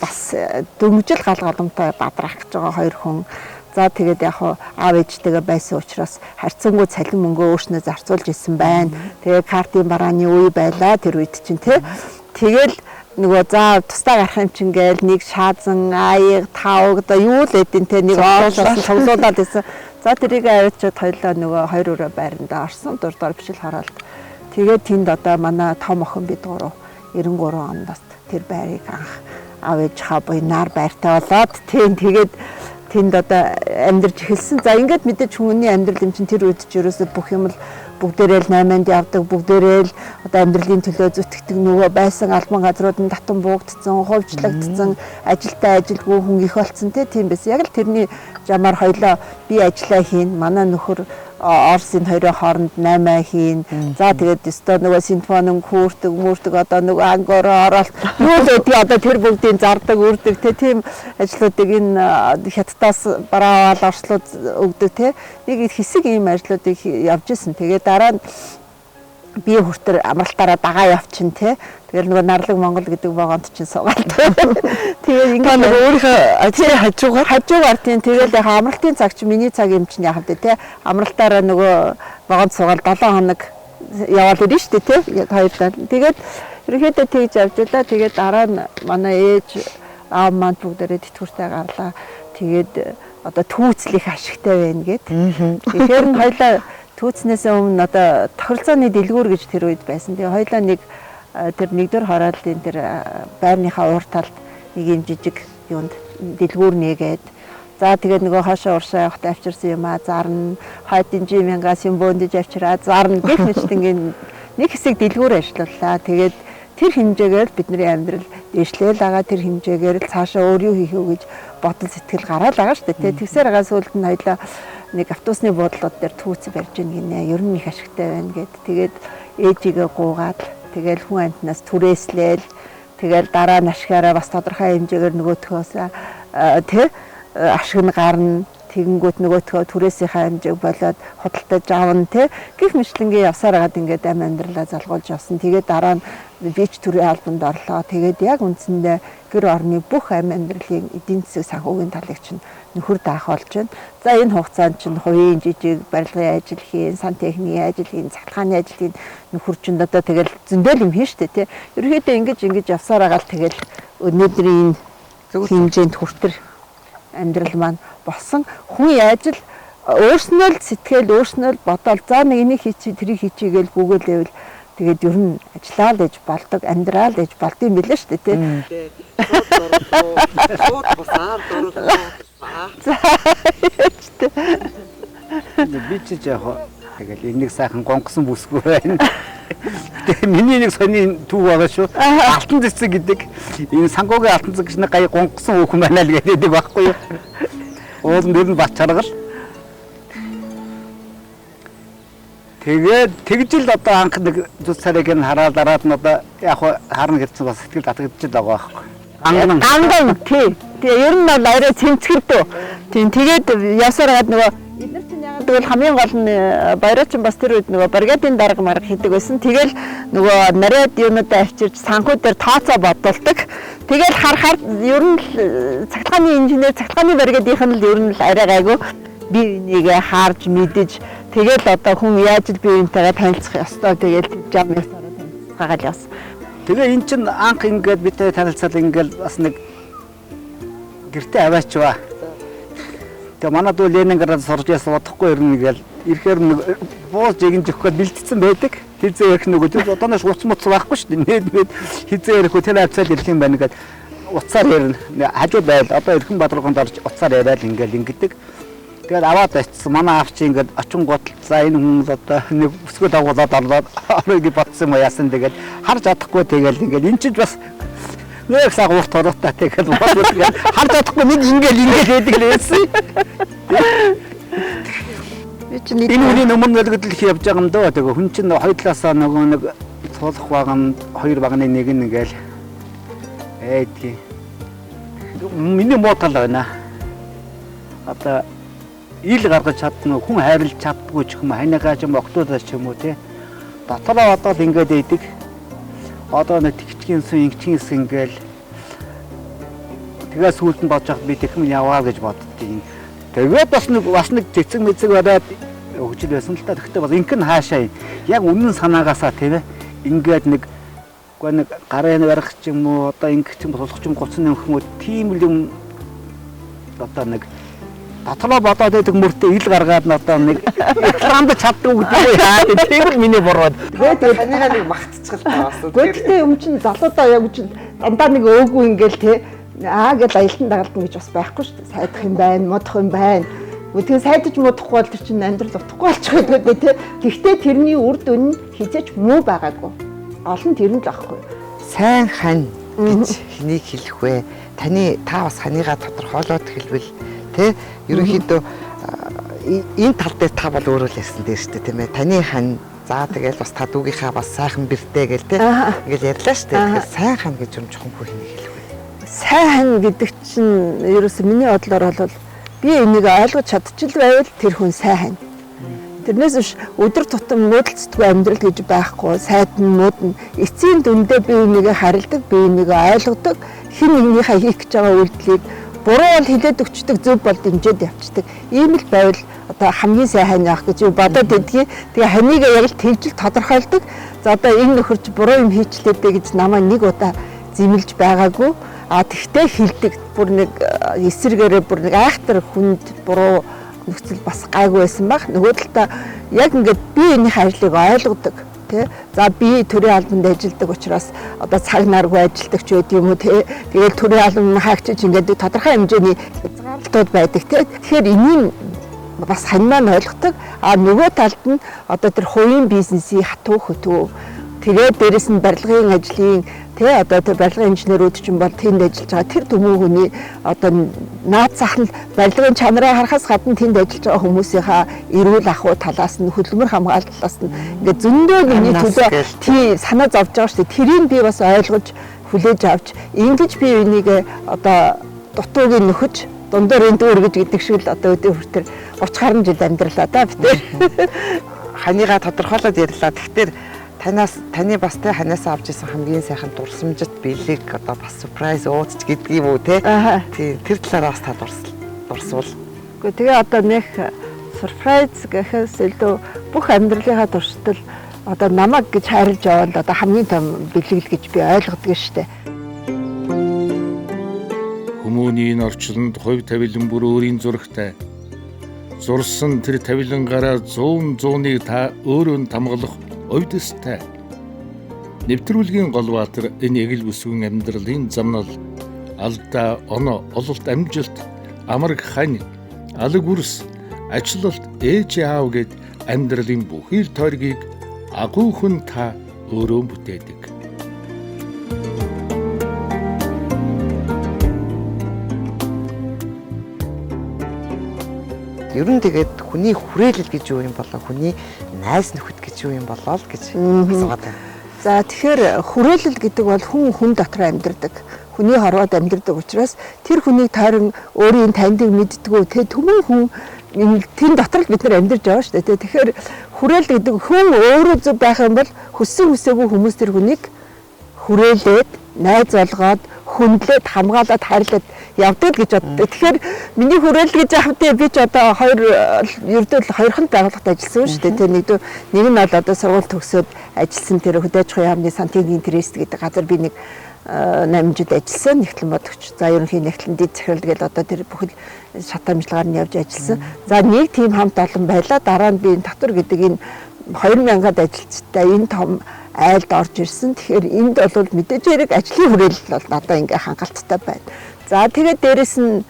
бас дөнгөжл гал голомтой бадраах гэж байгаа хоёр хүн. За тэгээд яг хуу аав ээжтэйгээ байсан учраас харьцангуй цалин мөнгөө өөрснөө зарцуулж исэн байна. Тэгээд картын барааны үе байлаа тэр үед чинь тий. Тэгэл нөгөө за тусдаа гарах юм чинь гээл нэг шаазан, аяг, тавг одоо юу л эдэн те нэг оолоос цуглуулад исэн. За тэрийг авчиад хоёлаа нөгөө хоёр өрөө байрандаа орсон. Дурдаар бишил хороолт. Тэгээд тэнд одоо манай том охин бид гурав 93 онд бас тэр байрыг анх аав ээжийнхаа буйнаар байртай болоод тийм тэгээд тэнд одоо амьдарч эхэлсэн. За ингээд мэдээж хүмүүний амьдрал юм чинь тэр үед ч ерөөсөө бүх юм л бүгдээрээ л 8-нд явдаг, бүгдээрээ л одоо амьдралын төлөө зүтгэдэг нөгөө байсан албан газрууд нь татан буугдсан, хувьчлагдсан, ажилтаа ажилгүй хүн их болсон тийм байсан. Яг л тэрний жамаар хоёлоо би ажиллаа хийн, манай нөхөр Орсын хоёрын хооронд 8 хийн. За тэгээд өстой нөгөө симфонин хүүрдэг, мүрдэг одоо нөгөө ангороо оролт юу л гэдгийг одоо тэр бүгдийн зардаг, үрдэг тийм ажлуудыг энэ хятадаас бараавал орслууд өгдөг те. Нэг хэсэг ийм ажлуудыг явж исэн. Тэгээд дараа нь би хүртэр амралтаараа дагаа явчин те. Тэгэл нөгөө Нарлаг Монгол гэдэг вагонд чинь суугаад. Тэгээд ингээд нөгөө өөрийнхөө ажлын хажуугаар тийм тэгэл яг амралтын цаг чи миний цаг юм чинь яхав те. Амралтаараа нөгөө вагонд суугаад 7 хоног яваал ирнэ шүү дээ те. Хоёрдаа. Тэгээд ерөнхийдөө тэгж явж байлаа. Тэгээд дараа нь манай ээж аав маань бүгдээрээ тэтгэвртэй гарлаа. Тэгээд одоо түүцэл их ашигтай байна гэд. Тэгэхээр нь хоёлаа түүцнээс өмнө одоо тохиролцооны дэлгүүр гэж тэр үед байсан. Тэгээ хоёлаа нэг тэр нэгдүгээр хорооллын тэр байрныхаа уур талд нэг юм жижиг юунд дэлгүүр нээгээд за тэгээд нөгөө хоошоо уршаа явахад авчирсан юм а зарна, хойдын жимингаас юм бөөндөж авчираа зарна гэх мэт нэг хэсэг дэлгүүр ажиллууллаа. Тэгээд тэр хэмжээгээр л бидний амьдрал дээшлээл байгаа, тэр хэмжээгээр л цаашаа өөр юу хийх үү гэж бодол сэтгэл гараал байгаа шүү дээ. Тэгсээр байгаа сүүлд нь хоёлаа нэг автобусны буудлууд дээр түүц барьж гин гинэ. Ер нь их ашигтай байна гэд. Тэгээд ээжигээ гуугаад тэгэл хүн амьтнаас түрээслээл тэгэл дараа нь ашигаараа бас тодорхой хэмжээгээр нөгөөтгөөс тэ ашиг нь гарна. Тэгэнгүүт нөгөөтгөө түрээсийнхаа хэмжээг болоод худалдаж авна тэ гих мэтлэнгээ явсаар хагаад ингээд амьдралаа залгуулж явсан. Тэгээд дараа нь би ч төрийн албанд орлоо. Тэгээд яг үндсэндээ гэр орны бүх амьдралын эдийн засаг санхүүгийн талыг чинь нөхөр даах болж байна. За энэ хугацаанд чинь хувийн жижиг барилгын ажил хийн, сантехникийн ажил хийн, цахилгааны ажил хийн нөхөр чинь одоо тэгэл зөндөл юм хийн штэ тий. Ерөнхийдөө ингэж явсаар байгаа л тэгэл өнөөдрийн энэ хэмжээнд хүртэр амьдрал маань болсон. Хүн яаж л өөрснөө л сэтгэл, өөрснөө л бодоол за нэг энийг хийчи, тэрийг хийчи гээл гүгэлээвэл тэгээд ер нь ажиллаа л ээж болдог, амьдраа л ээж болд юм билээ шүү дээ тий. Шууд бусаар дурлаа. За. Би чи яг тэгэл энэ нэг сайхан гонгосон бүсгүй байна. Тэгээ миний нэг сони төв байгаа шүү. Алтан цэцэг гэдэг. Энэ сангуугийн алтан цэцэг гэж нэг гая гонгосон хүүхэн байна л гэдэг байхгүй юу? Уул нэр нь бат чаргал. Тэгээд тэгжил одоо анх нэг зүс царайг нь хараад дараад нь одоо яг харна гэсэн бас сэтгэл татагдчих л байгаа байхгүй. Ганган тий. Тэгээ ер нь бол арай цэмцгэрдөө. Тийм тэгээд явсаар хагаад нөгөө эдгээр чинь яагаад гэвэл хамгийн гол нь баяраа чинь бас тэр үед нөгөө бригадын дарга марга хийдэг байсан. Тэгэл нөгөө нарийн юунуудаа авчирч санхүү дээр тооцоо бодуулдаг. Тэгэл харахаар ер нь л цахилгааны инженер, цахилгааны бригадийнх нь л ер нь л арай гайгүй. Бие бинийгээ харж мэдэж тэгэл одоо хүн яаж л бие биентэйгээ танилцах ёстой тэгэл жам ёсороо танилцгаал явсан. Тэгээ эн чин анх ингээд бидтэй танилцаад ингээд бас нэг гэртээ аваачваа. Тэгээ манай дүү Ленинград сурж ясан удахгүй ирнэ гээл ирэхээр нэг бууж эгэн жөхөд бэлтцсэн байдаг. Хизээ ярих нөгөө тэр одоонош уц муц байхгүй шүү дээ. Нээд мэд хизээ ярих үү тэр авцаал ирэх юм байна гээд уцаар ярина. Хажууд байл одоо эрхэн бадрагонд орж уцаар яриад ингээл ингэдэг. Тэгээд аваад очсон. Манай аав чи ингээд очингууд за энэ хүмүүс одоо нэг өсгөө дагуулад орлоод орё гэж бодсон юм яасан тэгээд харж чадахгүй тэгэл ингээд эн чинь бас нэг цаг урт уруутай тэгэл бодсон. Харж чадахгүй нэг ингээл ингээл байдаг л байсан. Би чинь Энэ хүний өмнө нөлгөдөл их явж байгаа юм дөө. Тэгээ хүн чинь хоёр талаасаа нөгөө нэг цуулах баган хоёр багны нэг нь ингээл ээдги. Миний муу тал байна. Одоо ил гаргаж чадна хүн хайрлаж чаддгүй ч юм ханигаа ч юм октоудаа ч юм уу те. Дотороо одоо л ингээд ийдэг. Одоо нэг тэгчгийн сэн ингэчгийн ингээл тэгээ сүүлд нь бодож байхад би тэгхэн яваа гэж боддгийг. Тэгээд бас нэг цэцэг мэцэг бариад өгчл байсан л та. Тэгэхдээ бас инхэн хаашаа яг үнэн санаагаасаа тийм ээ ингээд нэг үгүй нэг гарын барих ч юм уу одоо ингэх ч юм тулах ч юм 30 нэмэх юм уу тийм л юм одоо нэг дотроо бодоод байдаг мөртөө ил гаргаад н одоо нэг рекламд чаддаг гэдэг үү яа тийм л миний буруу. Тэгээд таныгаа нэг магтчихл та бас. Гэхдээ юм чинь залуудаа яг чинь дандаа нэг өөгүй ингээл те аа гэл аялан дагалдана гэж бас байхгүй шүү дээ. Сайдах юм байна, модох юм байна. Тэгээ сайдаж модохгүй бол тэр чинь амьдрал утгагүй болчих гэдэг те. Гэхдээ тэрний үр дүн нь хизээч муу байгаагүй. Гол нь тэр нь л аахгүй. Сайн хань гэж хэнийг хэлэх вэ? Таны та бас ханыгаа тодорхойлоод хэлбэл те ерөнхийдөө энэ тал дээр та бол өөрөө л ярьсан дээр шүү дээ тийм ээ. Таны хань за тэгэл бас та дүүгийнхаа бас сайхан бэртэй гэл те ингээл ярьлаа шүү дээ. Тэгэхээр сайн хань гэж юм чухам хүү хэнийг хэлэх вэ? Сайн хань гэдэг чинь ерөөсөө миний бодлоор бол би энийг ойлгож чадчихл байвал тэр хүн сайн хань. Тэрнээс биш өдөр тутам нүүдэлцдэггүй амьдрал гэж байхгүй. Сайд нь мууд нь эцсийн дүндээ би энийг харилдаг, би энийг ойлгодог, хэн нэгнийхээ хийх гэж байгаа үйлдэлийг буруу бол хилээд өгчдөг, зөв бол дэмжиж явцдаг. Ийм л байвал одоо хамгийн сайн хань авах гэж бодоод байдгийг. Тэгээ ханийг яг л тэгжил тодорхойлдог. За одоо энэ нөхөрч буруу юм хийчлээ дээ гэж намайг нэг удаа зэмлэж байгаагүй. А тэгтээ хилдэг. Бүр нэг эсэргээрээ бүр нэг айхтар хүнд буруу нөхцөл бас гайгүй байсан баг. Нөгөө талдаа яг ингээд би энийхээ ажлыг ойлгодог. Тэ? За би төрийн албанд ажилладаг учраас одоо цаг наргүй ажилладаг ч байд юм уу те. Тэгэл төрийн албан хаагчиж ингээд тодорхой хэмжээний хязгаарлалтууд байдаг те. Тэгэхээр энийг бас хань маань ойлгодог. А нөгөө талд нь одоо тэр хувийн бизнесийн хатуу хөтөө. Тэгээд дээрэс нь барилгын ажлын тэ одоо тэр барилгын инженерүүд ч юм бол тэнд ажиллаж байгаа тэр төмөн хүний одоо наад зах нь барилгын чанараа харахаас гадна тэнд ажиллаж байгаа хүмүүсийнхаа эрүүл ахуй талаас нь хөдөлмөр хамгаалалт талаас нь ингээд зөндөө миний төлөө тий санаа зовж байгаа шүү дээ. Тэрийг би бас ойлгож хүлээж авч ингэж би энийг одоо дутуугийн нөхөж дундуур энд өргөж гэдэг шиг л одоо өдөр хүртэл 30 гаруй жил амьдралаа да би тэр. Ханыгаа тодорхойлоод ярьлаа. Тэгэхээр танаас таны бас те ханиасаа авч исэн хамгийн сайхан дурсамжит бэлэг одоо бас сюрприз ууц гэдэг юм уу те. Тийм тэр талаараа бас та дурсвал. Үгүй тэгээ одоо нэг сюрприз гэхээс илүү бүх амьдралынхаа туршид одоо намайг гэж хайрлаж явбал одоо хамгийн том бэлэг л гэж би ойлгодог штэ. Хүмүүний энэ орчлонд хувь тавилан бүр өөрийн зурагтай. Зурсан тэр тавилангаараа 100-ыг та өөрөө нь тамгалах увдистай. Нэвтрүүлгийн гол баатар энэ эгэл бүсгүйн амьдралын замнал, алдаа, оноо, ололт, амжилт, амарг хань, алаг үрс, ачлалт, ээж аав гэд амьдралын бүхий л тойргийг агуу хүн та өөрөө бүтээдэг. Ер нь тэгээд хүний хүрээлэл гэж юу юм болоо, хүний найз нөхөд гэж юу юм болоо л гэж асуугаад байна. За тэгэхээр хүрээлэл гэдэг бол хүн хүн дотор амьдардаг. Хүний хорвоод амьдардаг учраас тэр хүнийг тойрон өөрийн таньдаг мэддэггүй тэ түмэн хүн тэн дотор л бид нар амьдарч байгаа шүү дээ. Тэгэхээр хүрээлэл гэдэг хүн өөрөө зөв байх юм бол хүссэн хүсээгүй хүмүүс тэр хүнийг хүрээлээд найз болгоод Хүндлээд, хамгаалаад, хайрлаад явдаг гэж боддог. Тэгэхээр миний хүрээлэл гэж яах вэ? Би ч одоо хоёр ердөө хоёрхан байгууллагад ажилласан шүү дээ. Тэр нэг нь бол одоо сургууль төгсөөд ажилласан тэр хөдөө аж ахуйн яамны Сантигийн трест гэдэг газар би нэг 8 жил ажилласан. Нэгтлэн бодогч. За ерөнхий нэгтлэн дэд захирал тэгэл одоо тэр бүхэл шат амжилгаар нь явж ажилласан. За нэг тийм хамт олон байлаа. Дараа нь би энэ татвар гэдэг энэ 2000-ад ажилчтай энэ том айлд орж ирсэн. Тэгэхээр энд бол мэдээж хэрэг ажлын хүрээлэл бол надад ингээ хангалттай байна. За тэгээд дээрэс нь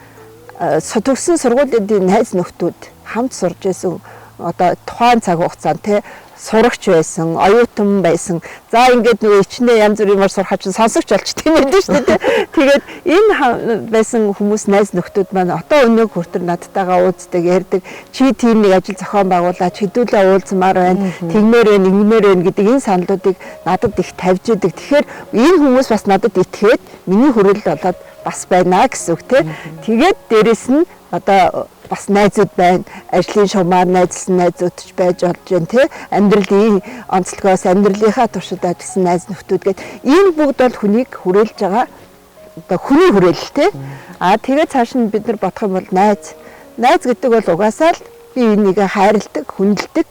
төгссөн сургуулийн найз нөхдүүд хамт сурж исэн одоо тухайн цаг хугацаанд те сурагч байсан, оюутан байсан. За ингээд нөгөө ичнээ янз бүрийн юмар сурахад чинь сонсогч болчтой юм байна шүү дээ. Тэгээд энэ байсан хүмүүс найз нөхдүүд маань одоо өнөөг хүртэл надтайгаа уулздаг, ярьдаг. Чи тийм нэг ажил зохион байгуулаач, хэдүүлээ уулзмаар байна, тэгмээр байна, ингэмээр байна гэдэг энэ саналуудыг надад их тавьж идэг. Тэгэхээр энэ хүмүүс бас надад итгээд миний хүрээлэл болоод бас байна гэсэн үг те. Тэгээд дээрэс нь одоо бас найзууд байна. Ажлын шумаар найзлсан найзууд ч байж болж байна те. Амьдралын онцлогоос амьдралынхаа туршид ажилласан найз нөхдүүд гээд энэ бүгд бол хүнийг хүрээлж байгаа одоо хүний хүрээлэл те. Аа тэгээд цааш нь бид нар бодох юм бол найз. Найз гэдэг бол угаасаа л би энийг хайрладаг, хүндэлдэг,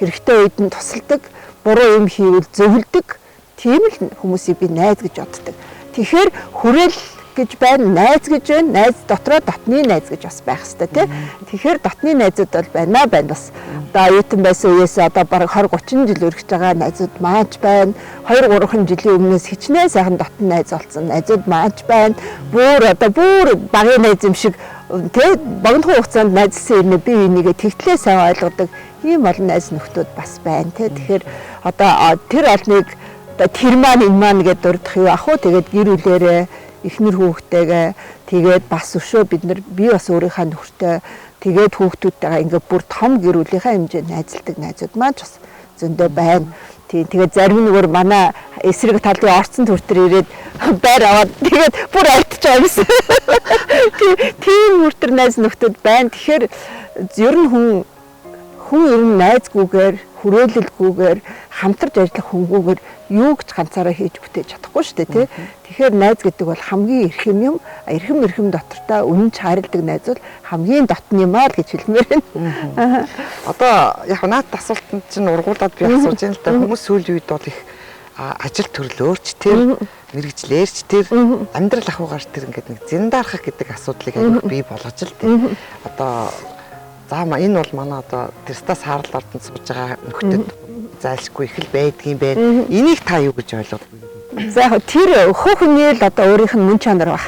хэрэгтэй үед нь тусалдаг, буруу юм хийвэл зөвлөдөг. Тийм л хүмүүсийг би найз гэж боддог. Тэгэхээр хүрээл гэж байна, найз гэж байна, найз дотроо дотны найз гэж бас байх хэрэгтэй тий. Тэгэхээр дотны найзууд бол байна байна бас. Одоо оюутан байсан үеэс одоо бараг 20 30 жил өргөж байгаа найзууд мааж байна. 2 3 жилийн өмнөөс хичнээн сайхан дотн найз болсон найзууд мааж байна. Бүр одоо бүр багын найз юм шиг тий богино хугацаанд найзлсан юм би энийгээ тэгтлээ сайн ойлгодог ийм олон найз нөхдүүд бас байна тий. Тэгэхээр одоо тэр олныг одоо тэр маань энэ маань гэдээ дурдах юу ах уу, тэгээд гэр бүлээрээ эхнэр хүүхдтэйгээ тэгээд бас өшөө бид нар би бас өөрийнхөө нөхөртэй тэгээд хүүхдүүдтэйгээ ингээ бүр том гэр бүлийнхаа хэмжээнд найзалдаг найзууд маань ч бас зөндөө байна. Тийм тэгээд зарим нэгөр манай эсрэг талын орцсон төртөр ирээд байр аваад тэгээд бүр альтж байгаа юмсан. Тийм хүртэр найз нөхдөд байна. Тэгэхээр ер нь хүн ер нь найзгүйгээр, хүрээлэлгүйгээр, хамтарч ажиллах хүнгүүгээр юу гэж ганцаараа хийж бүтээж чадахгүй шүү дээ, тий. Тэгэхээр найз гэдэг бол хамгийн эрхэм юм. Эрхэм дотортой үнэн чаарладаг найз бол хамгийн дотны юм аа л гэж хэлмээр байна. Одоо яг наад асуултанд чинь ургуулад би асууж байна л да. Хүмүүс сүүлийн үед бол их ажил төрлөөрч тэр, мэргэжлээрч тэр, амьдрал ахуйгаар тэр ингээд нэг зэндархах гэдэг асуудлыг аягүй бий болгож л тий. Одоо за энэ бол манай одоо Тэрстас Хаарал ордонд сууж байгаа нөхдөд зайлшгүй их л байдгийн байна. Энийг та юу гэж ойлгодог вэ? За яг тэр хүний л одоо өөрийнх нь мөн чанар баг.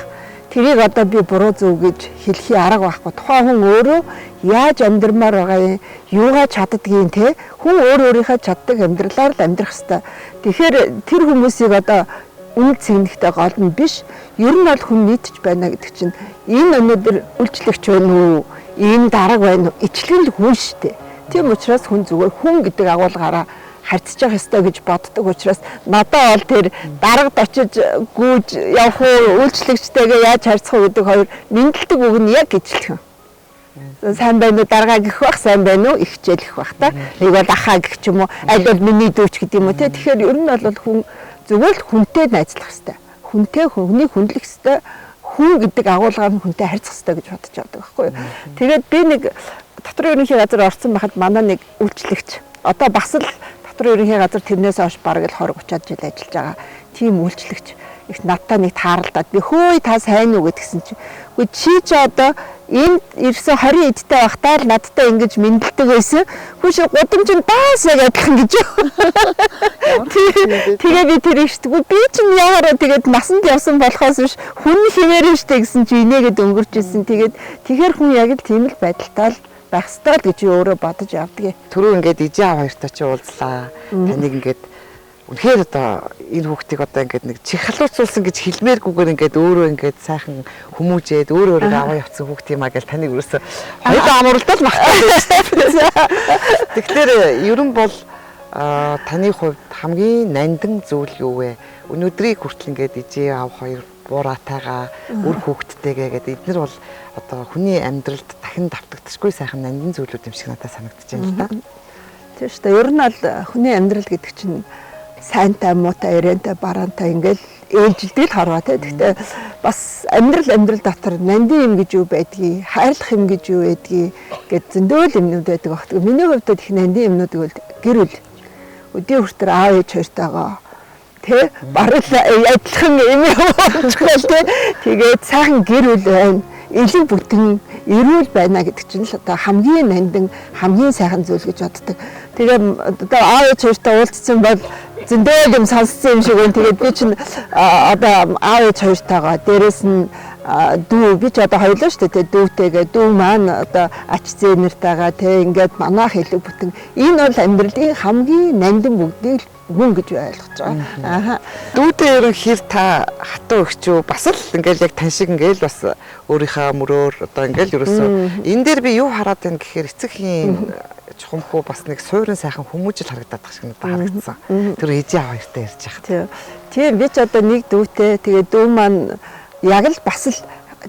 Тэрийг одоо би буруу зөв гэж хэлэхийн арга байхгүй. Тухайн хүн өөрөө яаж амьдрмаар байгаа юм, юугаа чаддгийг те, хүн өөр өөрийнхөө чаддаг амьдралаар л амьдрах хэвээр. Тэгэхээр тэр хүмүүсийг одоо үн цэгнэхтэй гол нь биш. Ер нь бол хүн нийтж байна гэдэг чинь энэ өнөөдөр үйлчлэгч байна уу? Энэ дарга байна уу? Ичлэг л хүн шүү дээ. Тийм учраас хүн зүгээр хүн гэдэг агуулгаараа харьцаж явах ёстой гэж боддог учраас надад бол тэр даргад очиж гүйж явах уу, үйлчлэгчтэйгээ яаж харьцах уу гэдэг хоёр мэндэлдэг үг нь яг ижилхэн. Сайн байна уу даргаа гэх бах, сайн байна уу ихчээл гэх бах та. Нэг бол ахаа гэх ч юм уу, аль бол миний дүүч гэдэг юм уу те. Тэгэхээр ер нь бол хүн зүгээр л хүнтэй найзлах ёстой. Хүнтэй хүнийг хүндлэх ёстой. Хүн гэдэг агуулгаар нь хүнтэй харьцах ёстой гэж бодож байдаг байхгүй юу. Тэгээд би нэг дотор ерөнхий газар орсон байхад манай нэг үйлчлэгч одоо бас л дотор ерөнхий газар тэрнээс хойш бараг л 20 30 жил ажиллаж байгаа тийм үйлчлэгч их надтай нэг тааралдаад би хөөе та сайн уу гэдгсэн чинь үгүй чи ч одоо энд ирсэн 20 эдтэй байхдаа л надтай ингэж мэндэлдэг байсан. Хүн шиг гудамжинд баас яг адилхан гэж. Тэгээ би тэр ихтгүү би чинь яараа тэгээд насанд явсан болохоос биш хүн хിവэр штэ гэсэн чи инээгээд өнгөрч ирсэн. Тэгээд тэгэхээр хүн яг л тийм л байдалтай л байх ёстой л гэж өөрөө бодож явдаг. Түрүү ингээд ижээ аав хоёртой чи уулзлаа. Таныг ингээд үнэхээр одоо энэ хүүхдийг одоо ингээд нэг чих халууцуулсан гэж хэлмээргүйгээр ингээд өөрөө ингээд сайхан хүмүүжээд өөр өөрийгөө аваа явцсан хүүхд юм а гэж таныг ерөөсө хоёулаа амруултал махтаад байсан. Тэгэхээр ер нь бол таны хувьд хамгийн нандин зүйл юу вэ? Өнөөдрийг хүртэл ингээд ижээ аав хоёр бураатайгаа үр хүүхдтэйгээ гэдэг эднэр бол одоо хүний амьдралд дахин давтагдчихгүй сайхан нандин зүйлүүд юм шиг надад санагдаж байна л да. Тийм шүү дээ. Ер нь бол хүний амьдрал гэдэг чинь сайнтай, муутай, ирээнтэй, бараантай ингээл ээлжилдэг л харваа те. Гэхдээ бас амьдрал дотор нандин юм гэж юу байдгийг, хайрлах юм гэж юу байдгийг гэд зөндөөл юмнууд байдаг баг. Миний хувьд их нандин юмнууд гэвэл гэр бүл өдийн хүртээр аав ээж хоёртойгоо тэ бараг л адилхан юм явуулчихвал тэ тэгээд сайхан гэр бүл байна. Элэг бүтэн эрүүл байна гэдэг чинь л одоо хамгийн нандин хамгийн сайхан зүйл гэж боддог. Тэгээ одоо аав ээж хоёртой уулзсан бол зөндөөл юм сонссон юм шиг байна. Тэгээд би чинь одоо аав ээж хоёртойгоо дээрэс нь дүү би ч одоо хоёулаа шүү дээ. Дүүтэйгээ дүү маань одоо ач зээнэртэйгээ тэ ингээд манайх элэг бүтэн энэ бол амьдралын хамгийн нандин бүгдийг мөн гэж ойлгож байгаа. Ааха. Дүүтэй ерөн хэр та хатуу өгч үү? Бас л ингээл яг тань шиг ингээл бас өөрийнхөө мөрөөр одоо ингээл ерөөсөө энэ дээр би юу хараад байна гэхээр эцэг хийн чухамхүү бас нэг суурин сайхан хүмүүжил харагдаад байгаа шиг надад харагдсан. Тэр ээжийн хоёртой ярьж байгаа. Тийм би ч одоо нэг дүүтэй тэгээд дүү маань яг л бас л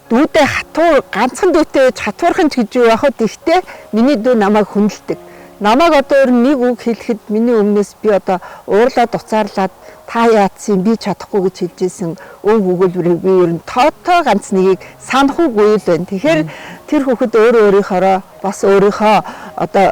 дүүдээ хатуу ганцхан дүүтэй ээж хатуурхан ч гэж юу яах вэ? Тэгтээ миний дүү намайг хүндэлдэг. Намайг одоо ер нь нэг үг хэлэхэд миний өмнөөс би одоо уурлаад уцаарлаад та яатсан би чадахгүй гэж хэлжсэн өг өгүүлбэрийг би ер нь тоотоо ганц нэгийг санахуугүй л байна. Тэгэхээр тэр хүүхэд өөрөө өөрийнхоороо бас өөрийнхөө одоо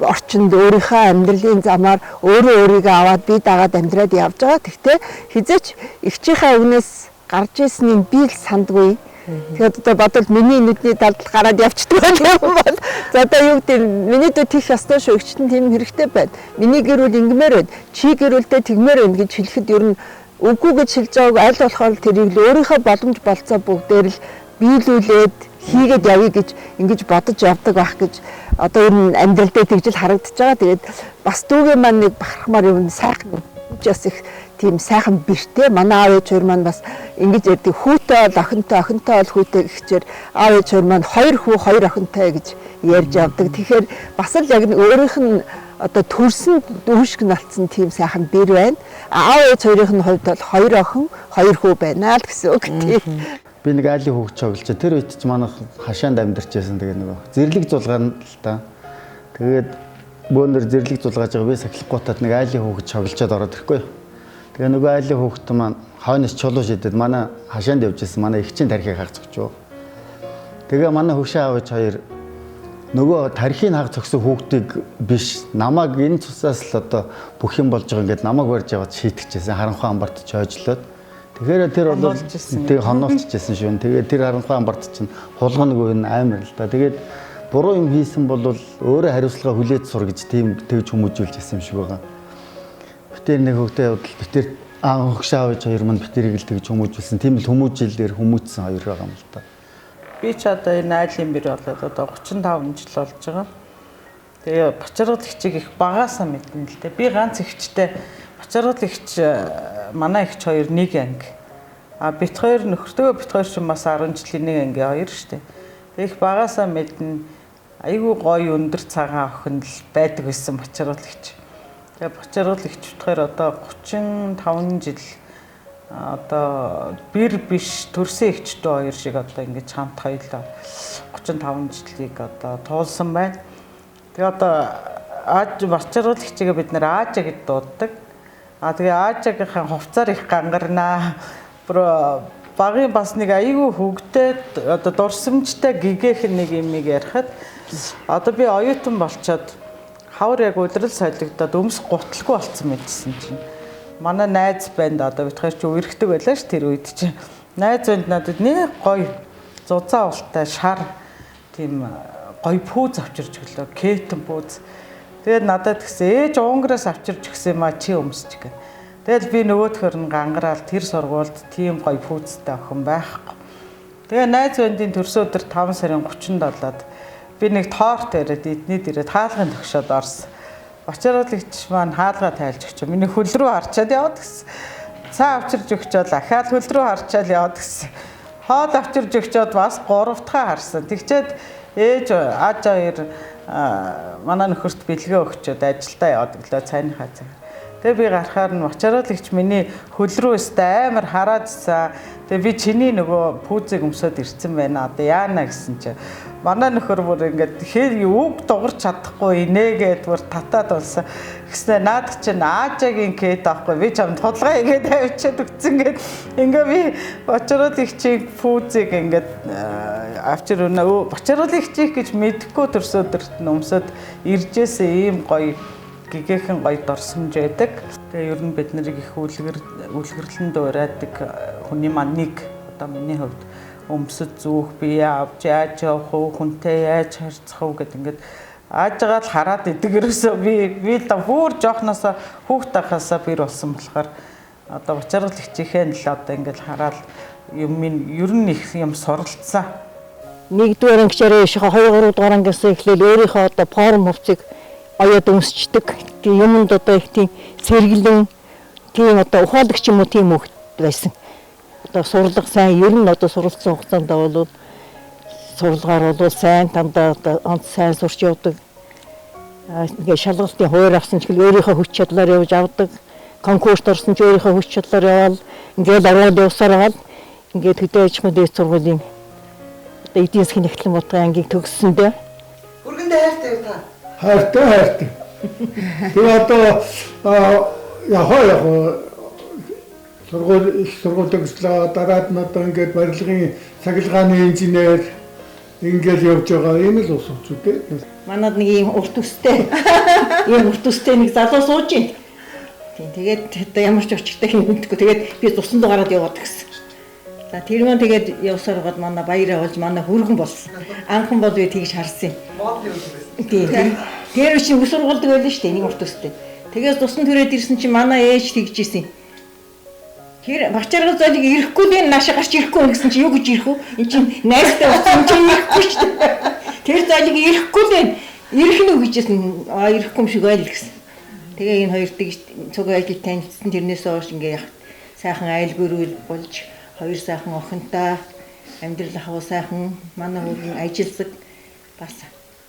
орчинд өөрийнхөө амьдралын замаар өөрөө өөрийгөө аваад би дагаад амьдраад явж байгаа. Тэгтээ хизээч эгчийнхээ өгнөөс гарч ирснийг би л сандгүй. Тэгэхээр одоо бодвол миний нүдний далдал гараад явчихдаг юм бол за одоо юу гэдэг миний дүү тийх ёстой шүү эгчтэн тийм хэрэгтэй байна. Миний гэр бүл ингэмээр байна. Чи гэр бүлдээ тэгмээр байна гэж хэлэхэд ер нь үгүй гэж хэлж байгааг аль болохоор тэрийг л өөрийнхөө боломж болцоо бүгдээр л биелүүлээд хийгээд явъя гэж ингэж бодож явдаг байх гэж одоо ер нь амьдрал дээр тэгж л харагдаж байгаа. Тэгээд бас дүүгээ маань нэг бахархмаар юм сайхан бас их тийм сайхан бэртэй. Манай аав ээж хоёр маань бас ингэж ярьдаг. Хүүтэй бол охинтой, охинтой бол хүүтэй гэхчээр аав ээж хоёр маань хоёр хүү, хоёр охинтой гэж ярьж явдаг. Тэгэхээр бас л яг өөрийнх нь одоо төрсөн дүүшг нь алдсан тийм сайхан бэр байна. Аав ээж хоёрын нь хувьд бол хоёр охин, хоёр хүү байна л гэсэн үг тийм. Би нэг айлын хүүхд тоглож тэр үед ч манайх хашаанд амьдарч байсан. Тэгээ нөгөө зэрлэг зулгаана л та. Тэгээд бөөнөр зэрлэг зулгааж байгаа би сахилахгуутаад нэг айлын хүүхд тоглолцоод ороод ирэхгүй. Тэгээ нөгөө айлын хүүхд маань хойноос чулуу шидэд манай хашаанд явж байсан манай эгчийн тархийг хаг зогчоо. Тэгээ манай хөгшин аав ээж хоёр нөгөө тархийг хаг зогсон хүүхдийг биш намайг энэ цусаас л одоо бүх юм болж байгаа ингээд намайг барьж яваад шийтгчихсэн харанхуй амбарт чойжлоод. Тэгэхээр тэр бол тэг хонуулчихсэн шүү. Тэгээ тэр харанхуй амбарт чинь хулган нөгөө энэ амар л да. Тэгээд буруу юм хийсэн бол өөрөө хариуцлага хүлээж сур гэж тийм тэгж хүмүүжүүлж ирсэн юм шиг байгаа. Битэр нэг хөвгтэй явдал битэр хөгшин аав ээж хоёр маань битэрийг л тэгж хүмүүжүүлсэн. Тийм л хүмүүжилээр хүмүүжсэн хоёр байгаа юм л да. Би ч одоо энэ айлын бэр болоод одоо 35 жил болж байгаа. Тэгээ Бачаргал эгчийг их багаасаа мэднэ л дээ. Би ганц эгчтэй Бачаргал эгч манай эгч хоёр нэг анги. А бит хоёр нөхөртөө бит хоёр чинь бас 10 жилийн нэг анги хоёр шүү дээ. Тэгээ их багаасаа мэднэ. Айгүй гоё өндөр цагаан охин л байдаг байсан Бачаргал эгч. Тэгээ Бачаргал эгч бит хоёр одоо 35 жил одоо бэр биш төрсөн эгчтэй хоёр шиг одоо ингэж хамт хоёлоо 35 жилийг одоо туулсан байна. Тэгээ одоо Ааж Бачаргал эгчийгээ бид нэр Аажа гэж дууддаг. А тэгээ Аажагийнхаа хувцаар их гангарнаа. Бүр багын бас нэг айгүй хөвгтэй одоо дурсамжтай гигэх нэг юмыг ярихад одоо би оюутан болчоод хавар яг удирал солигдоод өмс гутлгүй болцсон мэйсэн чинь. Манай найз банд одоо бид хоёр чи үерхдэг байлаа ш тэр үед чинь. Найз банд надад нэг гоё зузаан ултай шар тийм гоё пүүз авчирч өглөө. Кетэн пүүз. Тэгээд надад тэгсэн ээж Унгараас авчирч өгсөн юм а чи өмсч гэх. Тэгэл би нөгөөдхөр нь гангараал тэр сургуульд тийм гоё пүүзтэй охин байхгүй. Тэгээ найз бандын төрсөн өдөр 5 сарын 37-д би нэг торт яриад эдний дээрээ таалгын төгшөөд орсон. Бачаргал эгч маань хаалгаа тайлж өгч. Миний хөл рүү харчаад яваад гэсэн. Цаа авчирч өгчөөд ахаал хөл рүү харчаал яваад гэсэн. Хоол авчирч өгчөөд бас 3 дахь харсан. Тэгчээд ээж ааж хоёр манай нөхөрт бэлгээ өгчөөд ажилдаа яваад өглөө цайныхаа цаг. Тэгээ би гарахаар нь Бачаргал эгч миний хөл рүү өстэй амар хараадсан. Тэгээ би чиний нөгөө пүүзийг өмсөд ирсэн байна. Одоо яана гэсэн чи Манай нөхөр бүр ингээд хэр үг дугарч чадахгүй инээгээд бүр татаад болсон. Тэгснэ наад чинь Аажагийн кет аахгүй би чамд хулгай хийгээд авчиад өгсөн гээд ингээ би Бочрол эгчийн пүүзийг ингээд авчир өнөө Бочрол эгчийг гэж мэдэхгүй төрсө өдөрт нь өмсөд иржээсэн ийм гоё гэгээхэн гоё дурсамж байдаг. Тэгээ ер нь бид нарыг их үлгэрлэн дуурайдаг хүний маань нэг одоо миний хувьд өмсөд зүүх бие авч яаж явах вэ, хүнтэй яаж харьцах вэ гэд ингээд аажгаа л хараад идэг ерөөсөө би л бүр жоохноосоо хүүхд тахаасаа бэр болсон болохоор одоо Бочрол эгчийнхээ л одоо ингээд хараад юм минь ер нь их юм суралцсан. Нэгдүгээр ангичаараа 2 3 дугаар ангиас эхлээл өөрийнхөө одоо форм хувцыг оёод өмсчдөг. Тийм юмд одоо их тийм сэргэлэн тийм одоо ухаалагч юм уу тийм хүүхэд байсан. Одоо сурлага сайн ер нь одоо суралцсан хугацаанд бол сурлагаар бол сайн тандаа одоо онц сайн сурч явдаг. Ингээ шалгалтын хуваар авсан ч гэл өөрийнхөө хүч чадлаар явж авдаг. Конкурст орсон ч өөрийнхөө хүч чадлаар яваал ингээл ороод явсаар байгаа л ингээд хөдөө аж ахуйн дээд сургуулийн одоо эдийн засгийн нэгтлэн бодгын ангийг төгссөндөө. Өргөндөө хайртай юу та? Хайртай. Тэгээ одоо яг сургууль төгслөө дараад нь одоо ингээд барилгын цахилгааны инженер ингээд явж байгаа юм л ус үгүй. Манад нэг ийм урт өстэй. Ийм урт өстэй нэг залуу сууж байна. Тийм тэгээд одоо ямар ч өчигтэй юм мэдгүй. Тэгээд би цусан дуу гараад яваад гисэн. За тэр мөн тэгээд явсаар байгаад манай баяраа болж манай хүргэн болсон. Анхан бол би тэгж харсан юм. Мод юу байсан. Тийм. Тэр чинь үс сургуулдаг байлаа шүү дээ нэг урт өстэй. Тэгээд цусан төрөөд ирсэн чинь манай ээж тэгж исэн. Тэр Бачаргал зоолыг ирэхгүй л энэ наашаа гарч ирэхгүй гэсэн чинь юу гэж ирэх вэ? Энд чинь найзтай болсон чинь ирэхгүй шүү дээ. Тэр зоолыг ирэхгүй л энэ ирэх нь үү гэжсэн. Аа ирэхгүй юм шиг байл гэсэн. Тэгээ энэ хоёр тэгж цуг ажил танилцсан тэрнээс хойш ингээ сайхан айл гөрүүл болж хоёр сайхан охинтой амьдрал ахуй сайхан манай хөргөн ажилсаг бас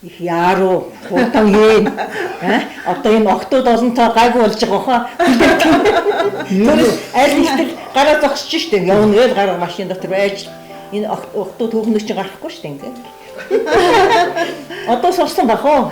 их яаруу хурдан хийн. Одоо энэ октод олонтоо гайгүй болж байгаа хаа. Тэр аль ихтэл гараа зогсож штэ. Явна гээл гараа машин дотор байж энэ октод хөөхнөс чинь гарахгүй штэ ингээд. Одоо сурсан бах уу?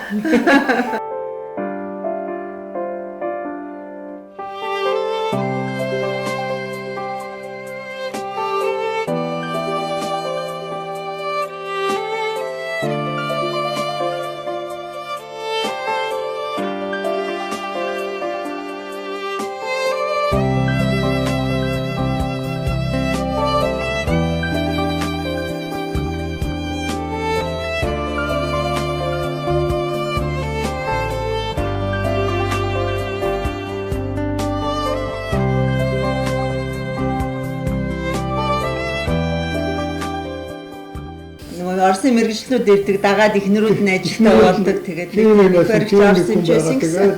Орсын мэргэжлүүд ирдэг, дагаад эхнэрүүд нь ажилтаа болдог. Тэгээд нэг орсон юм байсан гэсэн.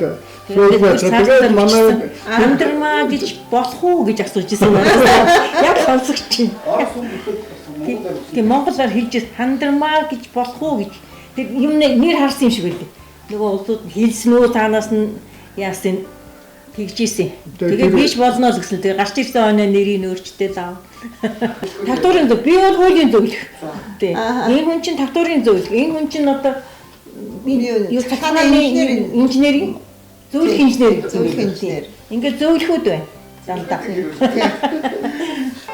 Тэгээд манай амьдрмаа гэж болох уу гэж асууж ирсэн байна. Яг сонсогч чинь. Тийм монголоор хэлж хандрмаа гэж болох уу гэж тэр юм нэр харсан юм шиг байлээ. Нөгөө улсууд хэлсэн үү таанаас нь яасан тэгж ийсэн. Тэгээд биш болно л гэсэн. Тэгээд гарч ирсэн оноо нэрийг өөрчтэй лав. Татварын зөв. Би бол хуулийн зөвлөх. Тийм. Энэ хүн чинь татварын зөвлөх. Энэ хүн чинь одоо юу цахилгааны инженерийн зөвлөх инженер. Зөвлөх инженер. Ингээд зөвлөхүүд байна. Дандаа.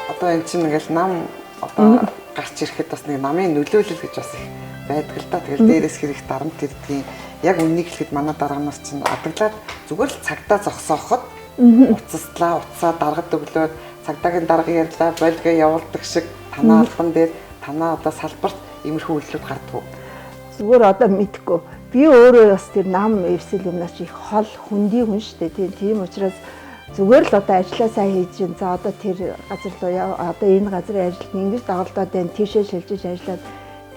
Одоо энэ чинь ингээл нам одоо гарч ирэхэд бас нэг намын нөлөөлөл гэж бас их байдаг л да. Тэгэл дээрээс хэрэг дарамт ирдгийн. Яг үннийг хэлэхэд манай дарга нар чинь адаглаад зүгээр л цагдаа зогсооход уцаслаа, уцаа даргад өглөөд цагдаагийн дарга ярьлаа, болгээ явуулдаг шиг танаа албан дээр танаа одоо салбарт иймэрхүү үйлдэлүүд гардаг. Зүгээр одоо мэдхгүй. Би өөрөө бас тэр нам эвсэл юмнаас их хол хөндий хүн шүү дээ. Тийм учраас зүгээр л одоо ажлаа сайн хийж гин. За одоо тэр газар руу яв, одоо энэ газрын ажилд ингэж дагалдаад байна. Тийшээ шилжиж ажиллаад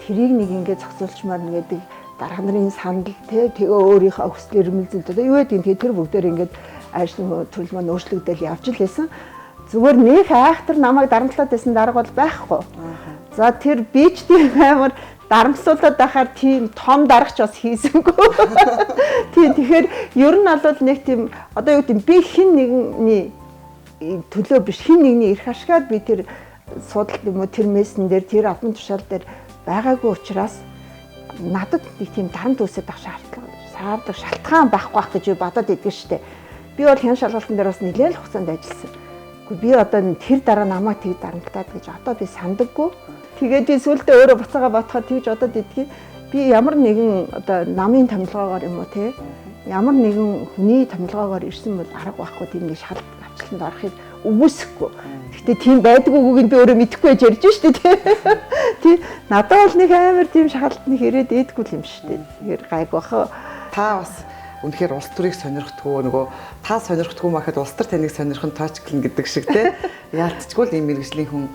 тэрийг нэг ингэ зохицуулчмаар нэгэдэг дарга нарын санал тэгээ өөрийнхөө хүсэл эрмэлзэл одоо юу гэдэг юм тэр бүгдээр ингээд ажил төрөл маань өөрчлөгдөөл явж л байсан. Зүгээр нэг айхтар намайг дарамтлаад байсан дарга бол байхгүй. За тэр би ч тийм амар дарамтлуулаад байхаар тийм том даргач бас хийсэнгүй. Тийм тэгэхээр ер нь бол нэг тийм одоо юу гэдэг би хин нэгний төлөө биш хин нэгний эрх ашгаад би тэр судалт юм уу тэр мессен дээр тэр албан тушаал дээр байгаагүй учраас Надад нэг тийм дарамт үүсээд байх шаардлага шалтгаан байхгүй байх гэж би бодоод идэг штэ. Би бол хян шалгалтын дээр бас нэлээд л хугацаанд ажилласан. Гэхдээ би одоо тэр дараа намайг тэг дарамтлаад гэж одоо би сандаггүй. Тэгээд би сүүлдээ өөрөө буцаага бодохоор тэгж бодоод идгийг би ямар нэгэн одоо намын томилгоогоор юм уу те ямар нэгэн хүний томилгоогоор ирсэн бол арга байхгүй тийм нэг шалт авчланд орохыг үгүйсэхгүй. Гэхдээ тийм байдгүйг нь би өөрөө мэдэхгүй байж ярьж штэ тий. Тий надад бол нэг амар тийм шалт нэг ирээд ээдгүй юм штэ. Тэгэхээр гайг баха. Та бас үнэхээр улс төрийг сонирхдгүү нөгөө та сонирхдгүү махад улс төр таныг сонирхон тоочглон гэдэг шиг те яалтчгүй л ийм мэрэгжлийн хүн